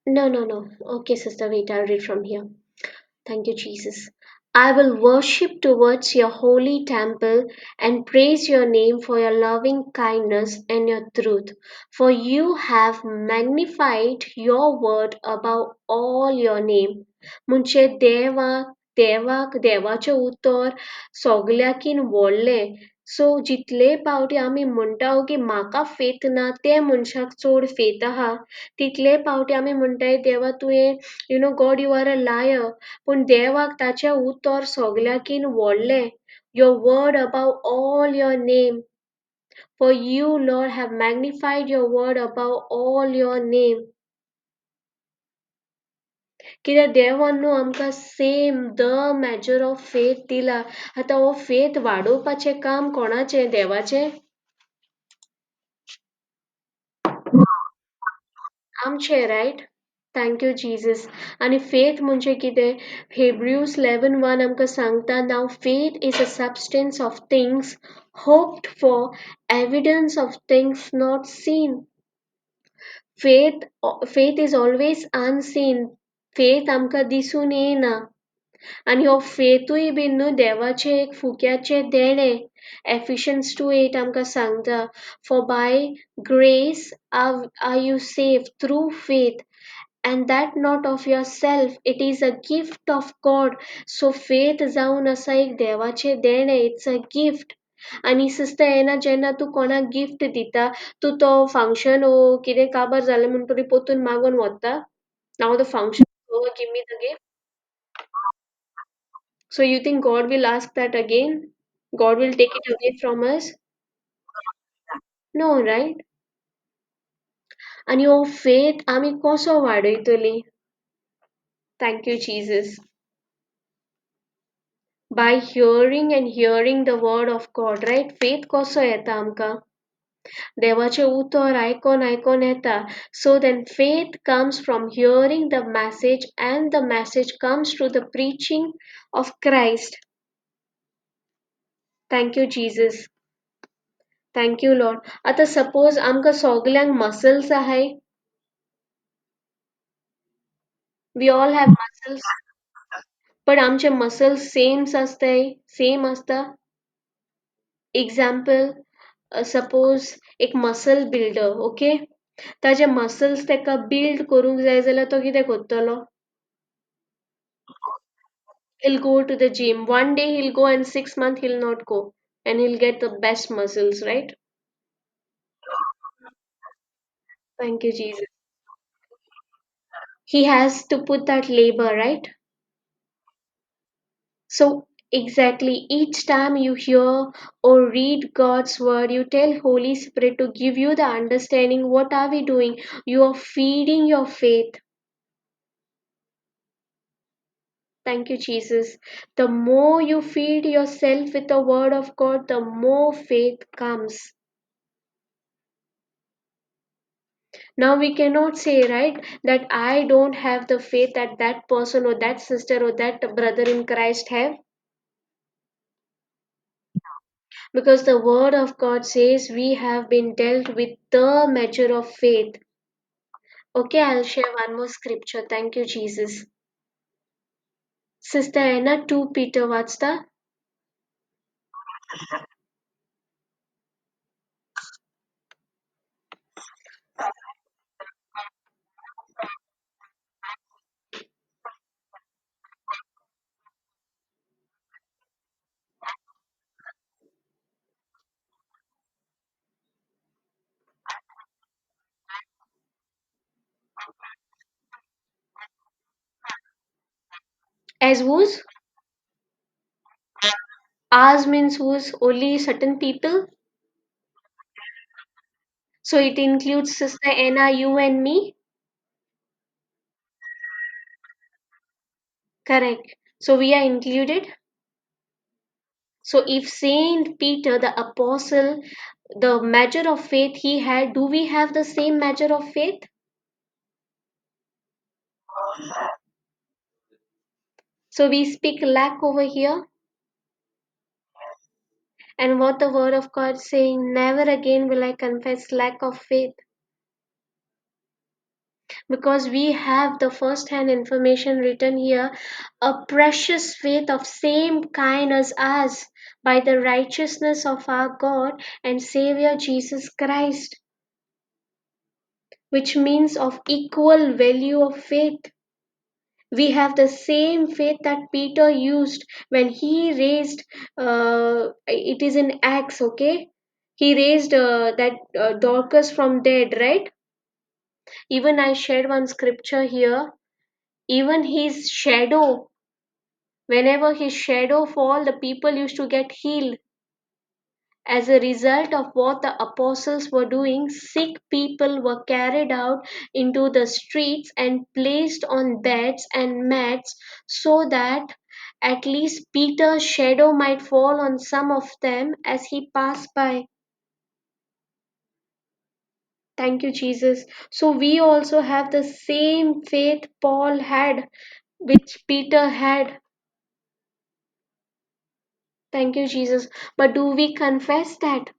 No, no, no. Okay, sister, wait, I'll read from here. Thank you, Jesus. I will worship towards your holy temple and praise your name for your loving kindness and your truth. For you have magnified your word above all your name. म्हणजे देवाक देवाक देवाचें उतर सोगल्याकीन व्हडलें. So जितले पावटी आमी म्हणटा की म्हाका फेथ ना, ते मनशाक चड फेथ आहा, तितले पावटी आमी म्हणटाय देवा तुवें, you know, God you are a liar. पूण देवाक ताचें उतर सोगल्याकीन व्हडलें. Your word above all your name. For you Lord have magnified your word above all your name. कित्याक देवान न्हू आमकां same the measure of faith दिला. आतां हो फेथ वाडोवपाचें काम कोणाचें? देवाचें? आमचें, रायट? Thank you Jesus. आनी फेथ म्हणजे कितें? हिब्रूज 11:1 आमकां सांगता, now faith is a substance of things hoped for, evidence of things not seen. Faith is always unseen. Faith आमकां दिसून येना. आनी हो फेथूय बीन न्हू देवाचें एक फुक्याचें देणें. एफिशियन्स 2:8 आमकां सांगता, for by grace are you save through faith, and that not of yourself, it is a gift of God. So faith जावन आसा एक देवाचें देणें, it's a gift. आनी सिस्टर एना, जेन्ना तूं कोणाक गिफ्ट दिता, तूं तो फंक्शन ओ कितें काबार जालें म्हणटरी पोतून मागून वता, now the function over, give me the gift. So you think God will ask that again? God will take it away from us? No, right? आनी हो फेथ आमी कसो वाडयतली? Thank you Jesus. By hearing and hearing the word of God, right? Faith कसो येता आमकां? देवाचें उतर आयकोन आयकोन येता. So then faith comes from hearing the message, and the message comes through the preaching of Christ. Thank you Jesus. Thank you Lord. आतां suppose आमकां सोगल्यांक मसल्स आहाय, we all have muscles, but आमचे मसल्स सेम्स आसताय, same आसता. Example, suppose एक muscle builder, okay, ताजे muscles ताका बिल्ड करूंक जाय जाल्यार तो कितें करतलो? He'll go to the gym. One day he'll go and 6 months he'll not go. And he'll get the best muscles, right? Thank you, Jesus. He has to put that labor, right? So, exactly, each time you hear or read God's word, you tell Holy Spirit to give you the understanding what are we doing? You are feeding your faith. Thank you, Jesus. The more you feed yourself with the word of God, the more faith comes. Now we cannot say, right, that I don't have the faith that that person or that sister or that brother in Christ have. Because the word of God says we have been dealt with the measure of faith. Okay, I'll share one more scripture. Thank you, Jesus. Sister Anna, 2 Peter, what's the? As whose? Ours means whose? Only certain people. So it includes Sister Anna, you and me. Correct. So we are included. So if Saint Peter the apostle, the measure of faith he had, do we have the same measure of faith? So we speak lack over here. And what the word of God saying, never again will I confess lack of faith. Because we have the first hand information written here, a precious faith of same kind as us by the righteousness of our God and Savior Jesus Christ, which means of equal value of faith. We have the same faith that Peter used when he raised, it is in Acts, okay? He raised that Dorcas from dead, right? Even I shared one scripture here. Even his shadow, whenever his shadow fall, the people used to get healed. As a result of what the apostles were doing, sick people were carried out into the streets and placed on beds and mats so that at least Peter's shadow might fall on some of them as he passed by. Thank you, Jesus. So we also have the same faith Paul had, which Peter had. Thank you, Jesus. But do we confess that?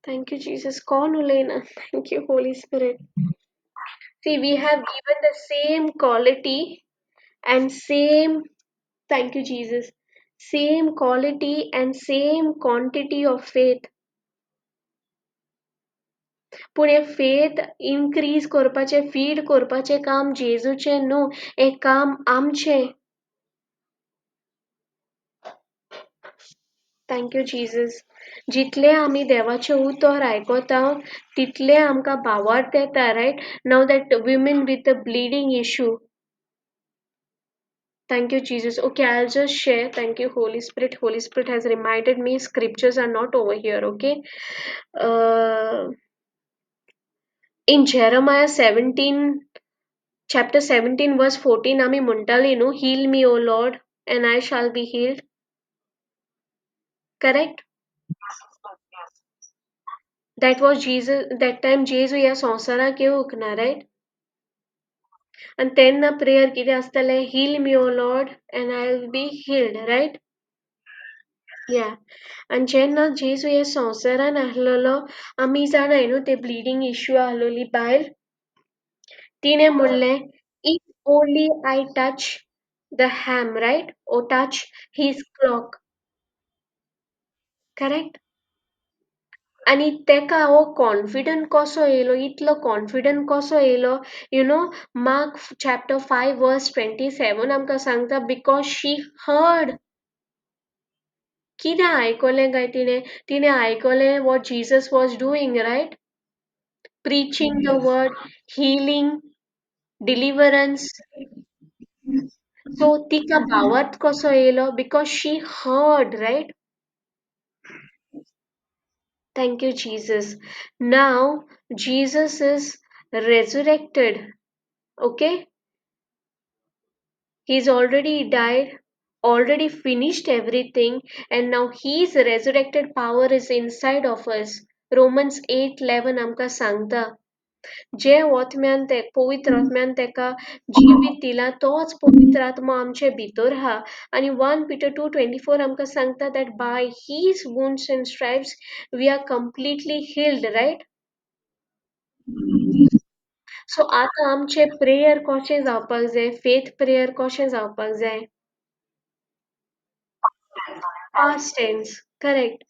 Thank you, Jesus. Call Ulena. Thank you, Holy Spirit. See, we have given the same quality and same, thank you, Jesus, same quality and same quantity of faith. पूण हें faith increase करपाचें, feed करपाचें काम जेजूचें न्हू, हें काम आमचें. Thank you Jesus. जितलें आमी देवाचें उतर आयकता तितलें आमकां भावार्थ येता, right? Now that women with the bleeding issue. Thank you, Jesus. Okay, I'll just share. Thank you, Holy Spirit. Holy Spirit has reminded me scriptures are not over here, okay? Uh, in Jeremiah 17, chapter 17, verse 14, आमी म्हणटाली न्हू, heal me, O Lord, and I shall be healed. Correct? That was Jesus, that time जेजू ह्या संवसाराक येवंक ना, right? आनी तेन्ना प्रेयर कितें आसतालें? Heal me, O Lord, and I will be healed, right? Yeah. आनी जेन्ना जेजू ह्या संवसारान आसलेलो, आमी जाणाय न्हू ते ब्लिडींग इश्यू आसलेली बायल, तिणें म्हणलें, if only I touch the hem, right? Or touch his cloak, correct? आनी तेका हो कॉन्फिडंट कसो येयलो, इतलो कॉन्फिडंट कसो येयलो, you know, Mark chapter 5 verse 27 आमकां सांगता, because she heard. कितें आयकलें काय तिणें? तिणें आयकलें what Jesus was doing, right? Preaching the word, healing, deliverance. So तिका भावार्थ कसो येयलो? Because she heard, right? Thank you, Jesus. Now Jesus is resurrected, okay? He's already died, already finished everything, and now his resurrected power is inside of us. Romans 8:11 आमकां सांगता, जे ओत्म्यान ते पवित्र आत्म्यान तेका जिवीत दिला तोच पवित्र आत्मो आमचे भितर आहा. आनी 1 Peter 2:24 आमकां सांगता that by his wounds and stripes we are completely healed, right? So आतां आमचें प्रेयर कशें जावपाक जाय? फेथ प्रेयर कशें जावपाक जाय? Past tense, correct.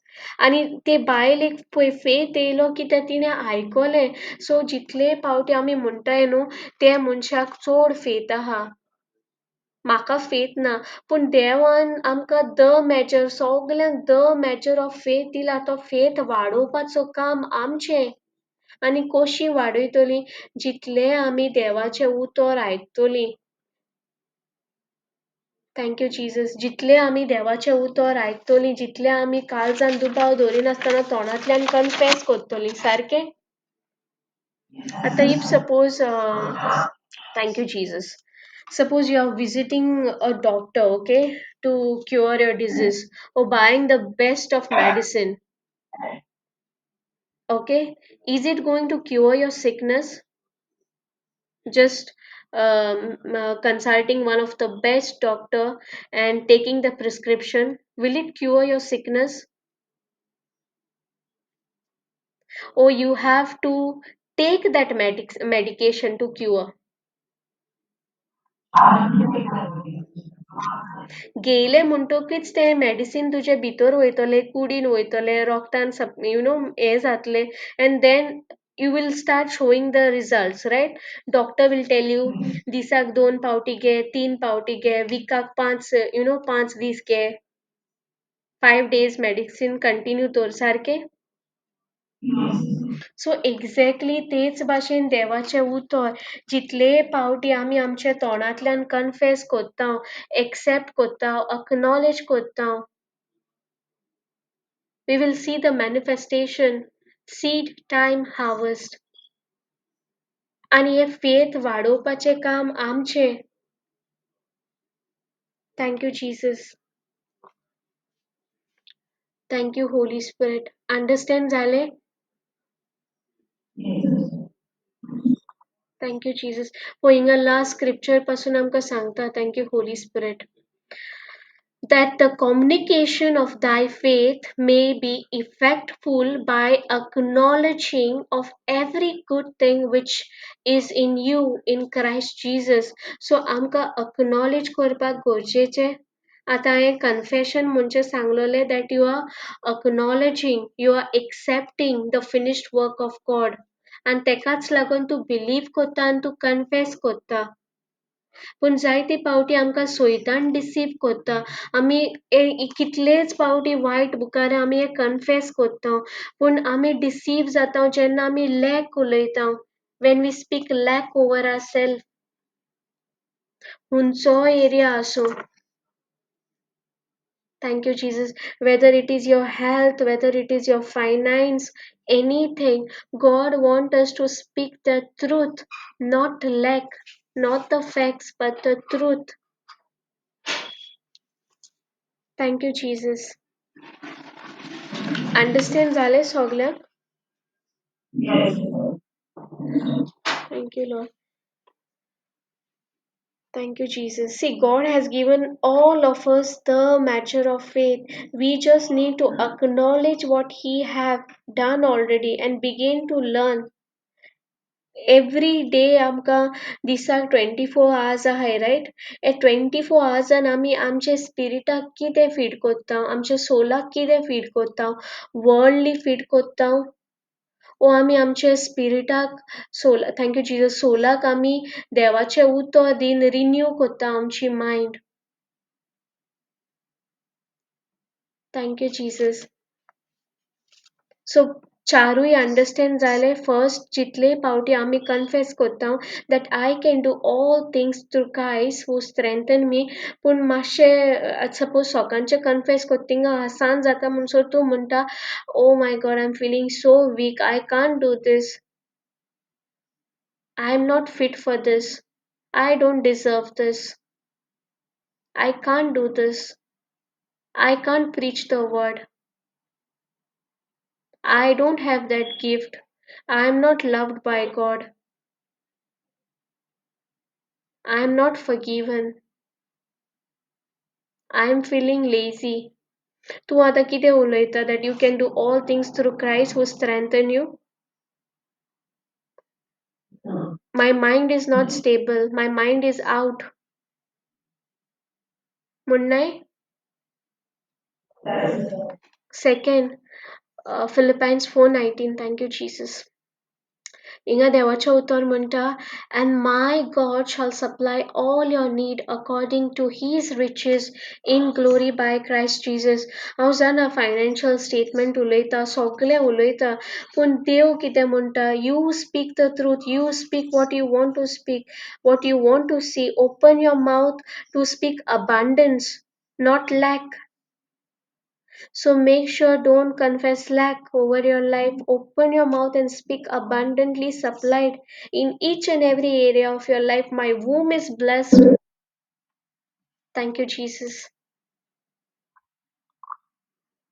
आनी ते बायलेक पळय फेथ येयलो कित्याक तिणें आयकलें. सो जितले पावटी आमी म्हणटाय न्हू, त्या मनशाक चड फेथ आहा, म्हाका फेथ ना. पूण देवान आमकां the major, सगल्यांक the major of faith दिला. तो फेथ वाडोवपाचो काम आमचें. आनी कशी वाडयतली? जितले आमी देवाचें उतर आयकतली. Thank you Jesus. जितले आमी देवाचें उतर आयकतली, जितले आमी काळजान दुबाव दवरिनासतना तोंडांतल्यान कन्फेस करतली, सारकें? आतां if suppose, thank you Jesus, suppose you are visiting a doctor, okay, to cure your disease or buying the best of medicine, okay, is it going to cure your sickness? Just consulting one of the best doctor and taking the prescription, will it cure your sickness? Or you have to take that medication to cure? घेयलें म्हणटकूच तें medicine तुजे भितर वयतलें, कुडीन वयतलें, रोगतान you know हें जातलें, and then you will start showing the results, right? Doctor will tell you दिसाक 2 पावटी घे, 3 पावटी घे, विकाक 5, you know 5 दीस घे, 5 days medicine continue दवर, सारकें? सो एक्झॅक्टली तेच भाशेन देवाचें उतर जितले पावटी आमी आमच्या तोंडांतल्यान कन्फेस करता, एक्सेप्ट करता, अक्नॉलेज करता, we will see the manifestation, seed time harvest. आनी हे फेथ वाडोवपाचें काम आमचें. Thank you Jesus, thank you Holy Spirit. Understand जालें? Thank you Jesus. पळय हिंगा लास्ट स्क्रिप्चर पासून आमकां सांगता, thank you Holy Spirit, that the communication of thy faith may be effectful by acknowledging of every good thing which is in you in Christ Jesus. So आमकां acknowledge करपाक गरजेचें. आतां हें कन्फेशन म्हणजे सांगलोलें that you are acknowledging, you are accepting the finished work of God. आनी तेकाच लागून तूं बिलीव करता आनी तूं कन्फेस करता. पूण जायते पावटी आमकां सोयतान डिसीव करता. आमी कितलेच पावटी वायट बुकार आमी हें कन्फेस करता, पूण आमी डिसीव जाता जेन्ना आमी लॅक उलयता, when we speak lack over our self, खंयचो एरिया आसूं. Thank you Jesus. Whether it is your health, whether it is your finance, anything, God want us to speak the truth, not lack, not the facts, but the truth. Thank you Jesus. Understand जालें सगल्यांक? Thank you Lord. Thank you, Jesus. See, God has given all of us the matter of faith. We just need to acknowledge what He have done already and begin to learn. Every day आमकां दिसाक 24 hours आहाय, right? हे 24 आवर्सान आमी आमचे स्पिरिटाक कितें feed कोत्ता, आमच्या सोलाक कितें फीड कोत्ता? वर्ल्डली फीड कोत्ता ओ आमी आमच्या स्पिरिटाक, सोल, thank you Jesus, सोलाक आमी देवाचें उतर दीन रिन्यू कोत्ता आमची mind. Thank you Jesus. So चारूय अंडरस्टँड जाले? फर्स्ट, जितले पावटी आमी कन्फेस कोत्ता that I can do all things through Christ who strengthen me, पूण मातशें सपोज सकाळचें कन्फेस कोत्ता थिंगा आसान जाता म्हणसर तूं म्हणटा, ओ my God, I am feeling so weak, I can't do this, I am not fit for this, I don't deserve this, I can't do this, I can't preach the word, I don't have that gift, I am not loved by God, I am not forgiven, I am feeling lazy. तूं आतां कितें उलयता that you can do all things through Christ who strengthen you? My mind is not stable, my mind is out म्हणनाय? Second, Philippians 4:19. Thank you Jesus. हिंगा देवाचें उतर म्हणटा, and my God shall supply all your need according to his riches in glory by Christ Jesus. हांव जाणा financial statement उलयता, सगलें उलयता, पूण देव कितें म्हणटा? You speak the truth, you speak what you want to speak, what you want to see. Open your mouth to speak abundance, not lack. So make sure don't confess lack over your life. Open your mouth and speak abundantly supplied in each and every area of your life. My womb is blessed. Thank you, Jesus.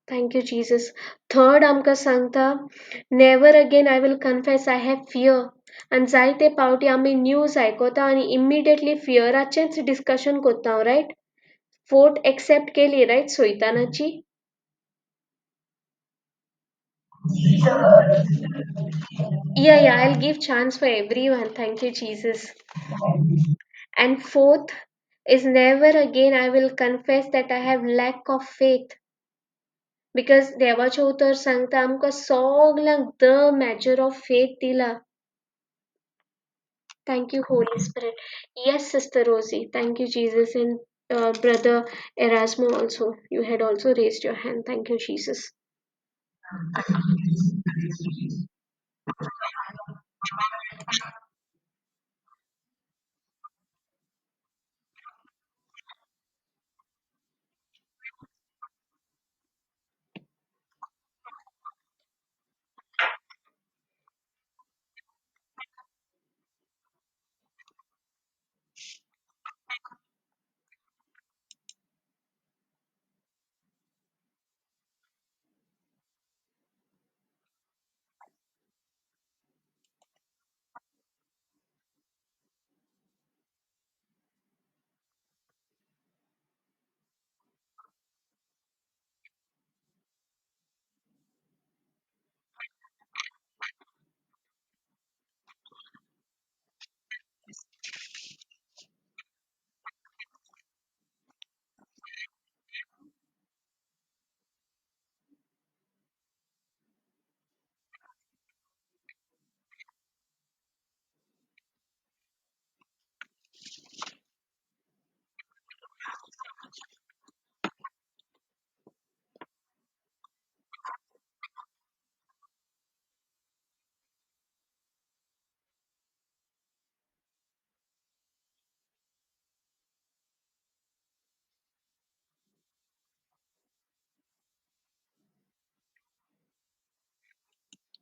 Thank you, Jesus. Third, आमकां सांगता, never again I will confess I have fear. आनी जायते पावटी आमी news आयकता आनी immediately फियराचेंच discussion कोत्ता, right? Fourth accept केली, right, सोयतानाची? Yeah, yeah, I'll give chance for everyone. Thank you, Jesus. And fourth is never again I will confess that I have lack of faith. Because देवाचें उतर सांगता आमकां सगल्यांक the measure of faith दिला. Thank you, Holy Spirit. Yes, Sister Rosie. Thank you, Jesus. And Brother Erasmo also. You had also raised your hand. Thank you, Jesus.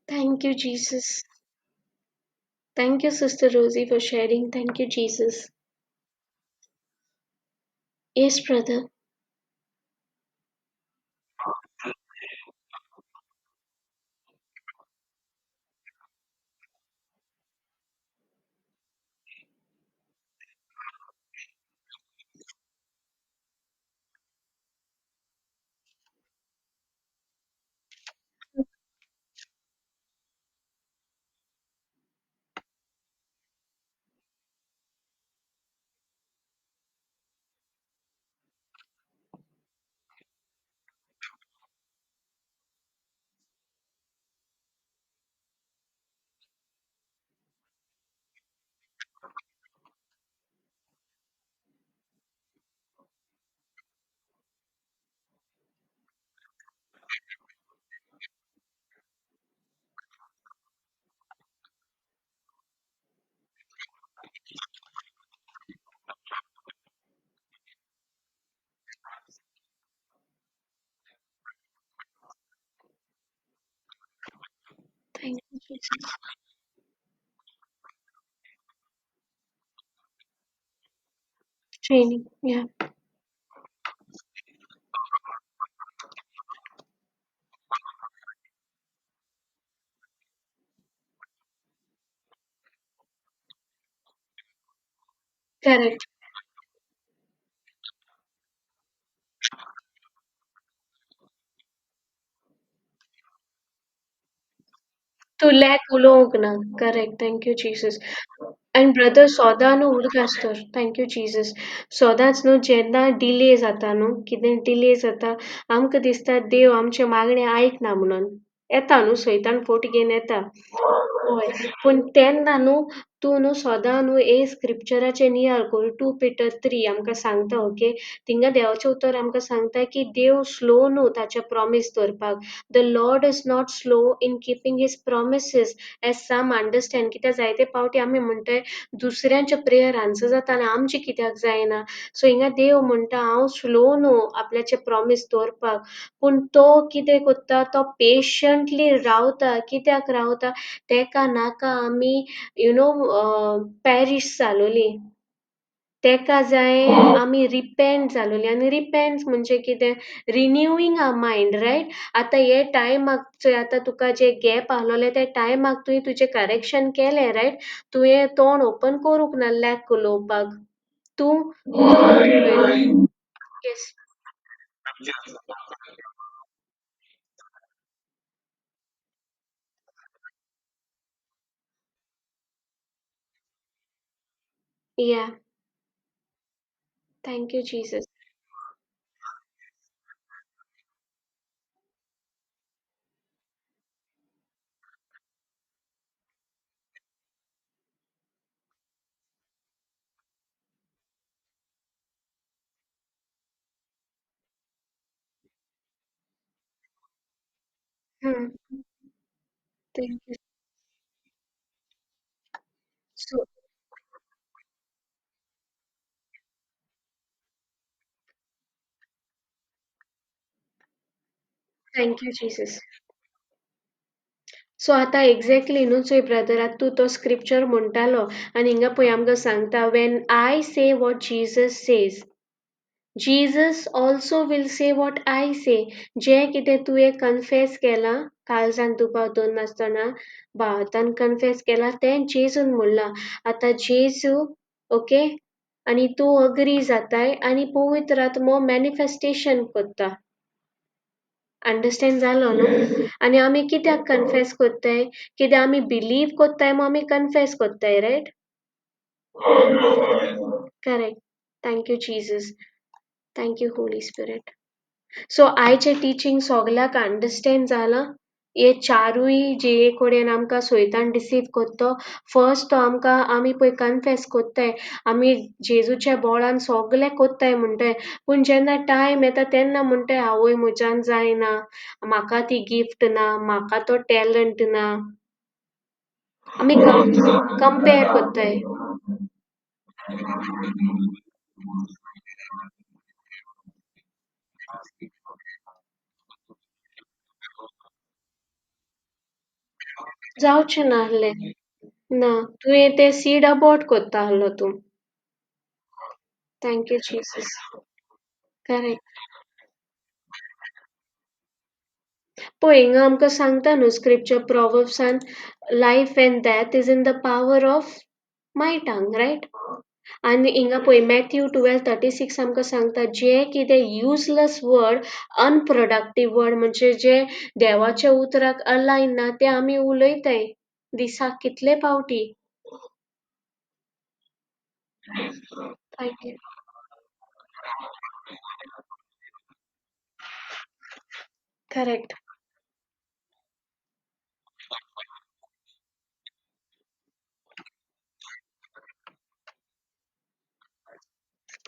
Thank you, Jesus. Thank you, Sister Rosie, for sharing. Thank you, Jesus. Yes, brother. Training, yeah. Correct. To lack उलोवंक ना. Correct. Thank you Jesus. And brother सोदां न्हू उदक आसतर. Thank you Jesus. सोदांच न्हू जेन्ना delay जाता न्हू कितें डिले जाता आमकां दिसता देव आमचें मागणें आयकना म्हणून. येता न्हू सैतान फोट घेवन येता. हय, पूण तेन्ना न्हू तूं न्हू सदां न्हू ए स्क्रिप्चराचें नियाळ कर टू पिटर थ्री आमकां सांगता ओके थिंगा देवाचें उतर आमकां सांगता की देव स्लो न्हू ताचें प्रॉमीस दवरपाक. The Lord is not slow in keeping his promises as some understand. कित्याक जायते पावटी आमी म्हणटाय दुसऱ्यांचे प्रेयर आन्सर जाता आनी आमचें कित्याक जायना. सो हिंगा देव म्हणटा हांव स्लो न्हू आपल्याचें प्रॉमीस दवरपाक. पूण तो कितें कोत्ता तो पेशंटली रावता. कित्याक रावता तेका नाका आमी you know perish जालोली. तेका जाय आमी रिपेंट जालोली. आनी रिपेंट म्हणजे कितें रिन्यूइंग our mind right. आतां हे टायमाक चोय आतां तुका जे गॅप आहलोले ते टायमाक तुवें तुजें करेक्शन केलें रायट. तुवें तोंड ओपन करूंक ना लॅक उलोवपाक. तूं उलयलो. Yes. Yeah. Thank you Jesus. Thank you. So thank you Jesus. So आतां एग्जॅक्टली न्हू चोय ब्रदर आतां तूं तो स्क्रिप्चर म्हणटालो आनी हिंगा पळय आमकां सांगता when I say what Jesus says Jesus also will say what I say. जें कितें तुवें कन्फेस केलां काळजान दुबाव दवरनासतना भावार्थान कन्फेस केलां तें जेजून म्हणलां. आतां जेजू ओके आनी तूं अग्री जाताय आनी पवित्र आत्मो मॅनिफेस्टेशन करता. अंडरस्टँड जालो न्हू. आनी आमी कित्याक कन्फेस कोत्ताय कित्याक आमी बिलीव कोत्ताय म्हूण आमी कन्फेस कोत्ताय right. Correct. Thank you Jesus. Thank you Holy Spirit. So आयचें टिचींग सोगल्याक अंडरस्टँड जालां. हे चारूय जे कडेन आमकां सोयतान डिसीव कोत्तो फर्स्ट तो आमकां आमी पळय कन्फेस कोत्ताय आमी जेजूच्या बोळान सोगलें कोत्ताय म्हणटाय पूण जेन्ना टायम येता तेन्ना म्हणटाय आवय म्हज्यान जायना म्हाका ती गिफ्ट ना म्हाका तो टॅलंट ना. आमी कंपेर कोत्ताय. जावचें नासलें ना तुवें तें सीड अबॉर्ट कोत्ता आहलो तूं. Thank you Jesus. Correct. पळय हिंगा आमकां सांगता न्हू scripture प्रोवर्ब्सान life and death is in the power of my tongue right. आनी हिंगा पळय मॅथ्यू 12 36 आमकां सांगता जे कितें युजलेस वर्ड अनप्रोडक्टीव वर्ड म्हणजे जे देवाच्या उतराक अलायन ना ते आमी उलयताय दिसाक कितले पावटी. Thank you. Correct.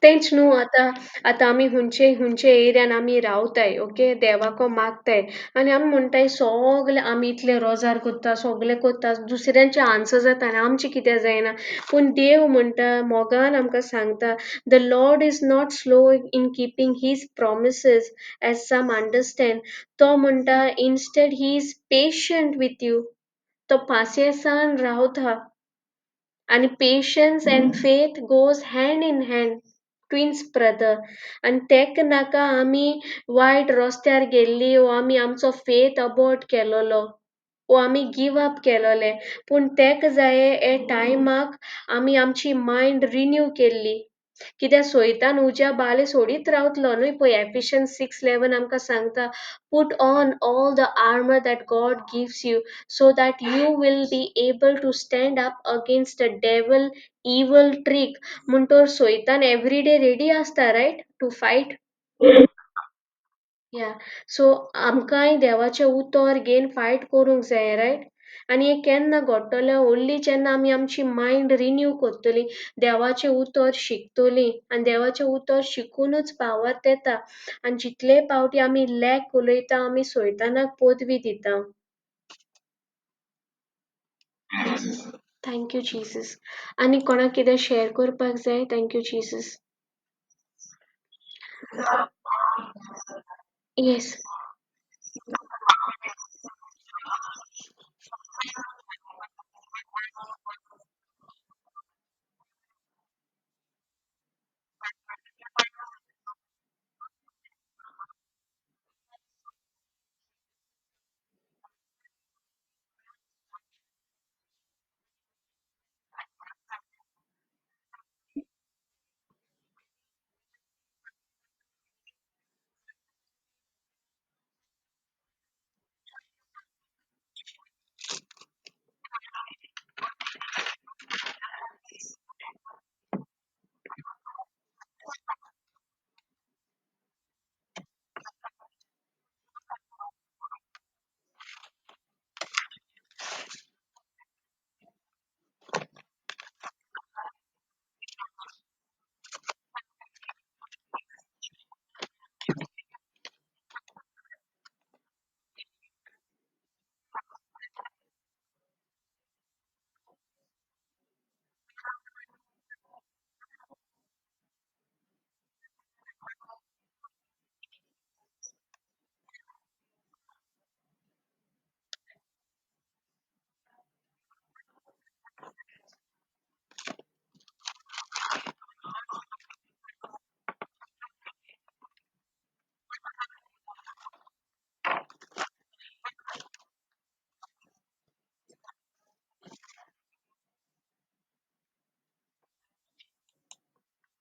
तेंच न्हू आतां आतां आमी हुंचे हुंचे एरियान आमी रावताय ओके देवाको मागताय आनी आमी म्हणटाय सोगले आमी इतले रोजार कोत्ता सोगले कोत्ता दुसऱ्यांचे आन्सर जाता आनी आमचें कित्याक जायना. पूण देव म्हणटा मोगान आमकां सांगता the Lord is not slow in keeping his promises as some understand. तो म्हणटा instead he is patient with you. तो पासियेंसान रावता. आनी patience and faith goes hand in hand, twins brother. आनी तेक नाका आमी वायट रस्त्यार गेल्ली वो आमी आमचो फेथ अबॉर्ट केलोलो वो आमी गिव अप केलोले, पूण तेक जाये हे टायमाक आमी आमची मायंड रिन्यू केल्ली. कित्याक सोयतान उज्या बाले सोडीत रावतलो न्हय. पळय एफिशियन्स 6:11 आमकां सांगता, put on all the armour that God gives you so that you will be able to stand up against the devil evil trick. म्हणटोर सोयतान एवरीडे रेडी आसता, right, to fight. Yeah, so आमकांय देवाचें उतर घेवन फायट करूंक जाय, right. आनी हें केन्ना घडटलें? ओन्ली जेन्ना आमी आमची मायंड रिन्यू करतली, देवाचें उतर शिकतली. आनी देवाचें उतर शिकूनच पावर येता. आनी जितले पावटी आमी लॅक उलयता, आमी सोयतानाक पदवी दिता. Thank you Jesus. आनी कोणाक कितें शेअर करपाक जाय? Thank you Jesus. Yes.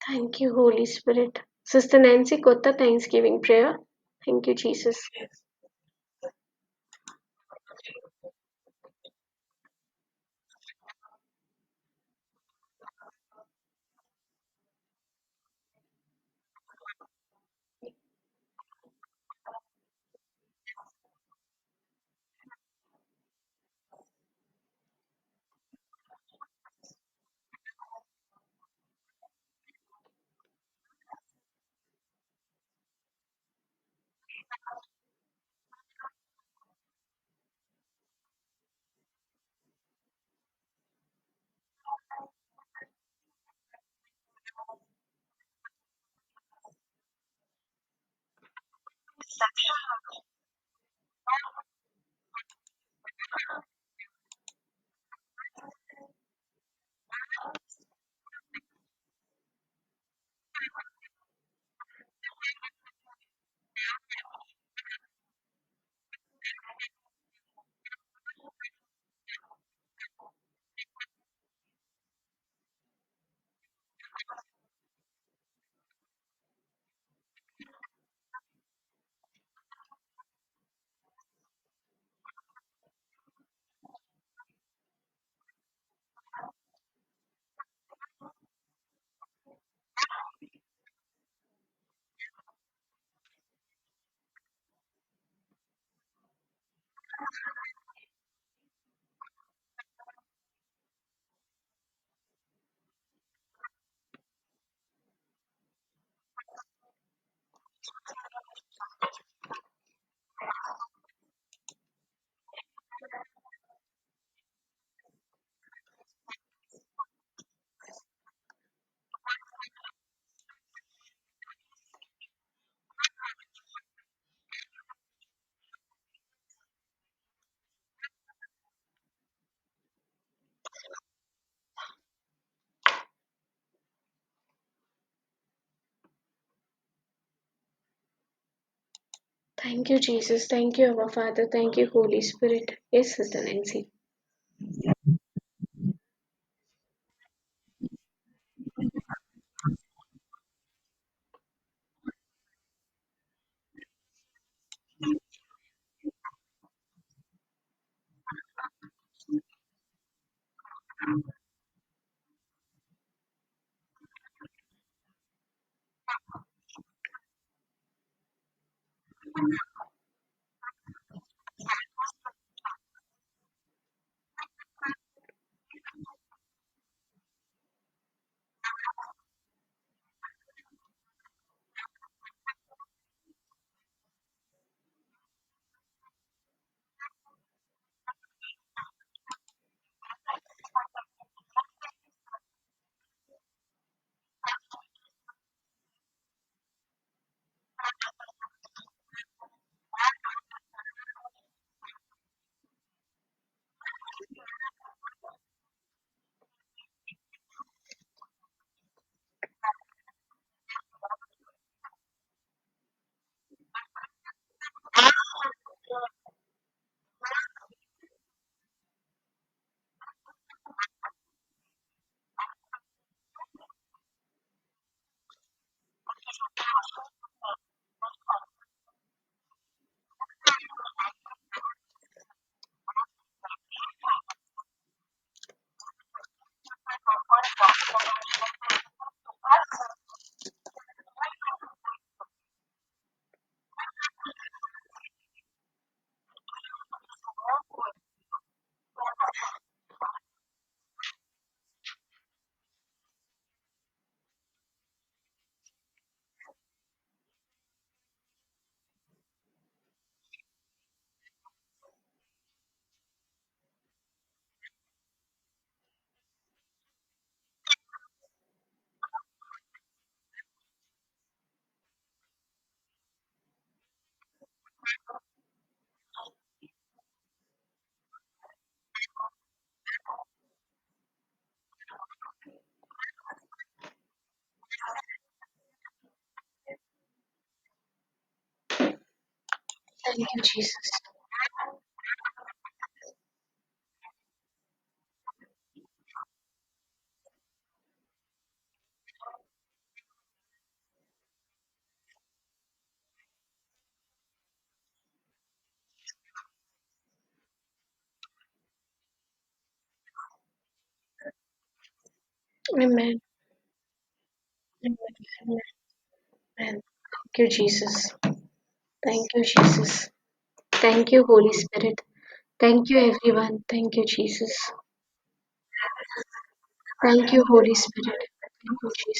Thank you Holy Spirit. Sister Nancy कोत्ता thanksgiving prayer. Thank you Jesus. Thank you, Jesus. Thank you, our Father. Thank you, Holy Spirit. Yes, Sister Nancy. Thank you, Jesus. Amen. Amen. Amen. Thank you, Jesus. Thank you, Jesus. Thank you, Holy Spirit. Thank you, everyone. Thank you, Jesus. Thank you, Holy Spirit. Thank you, Jesus.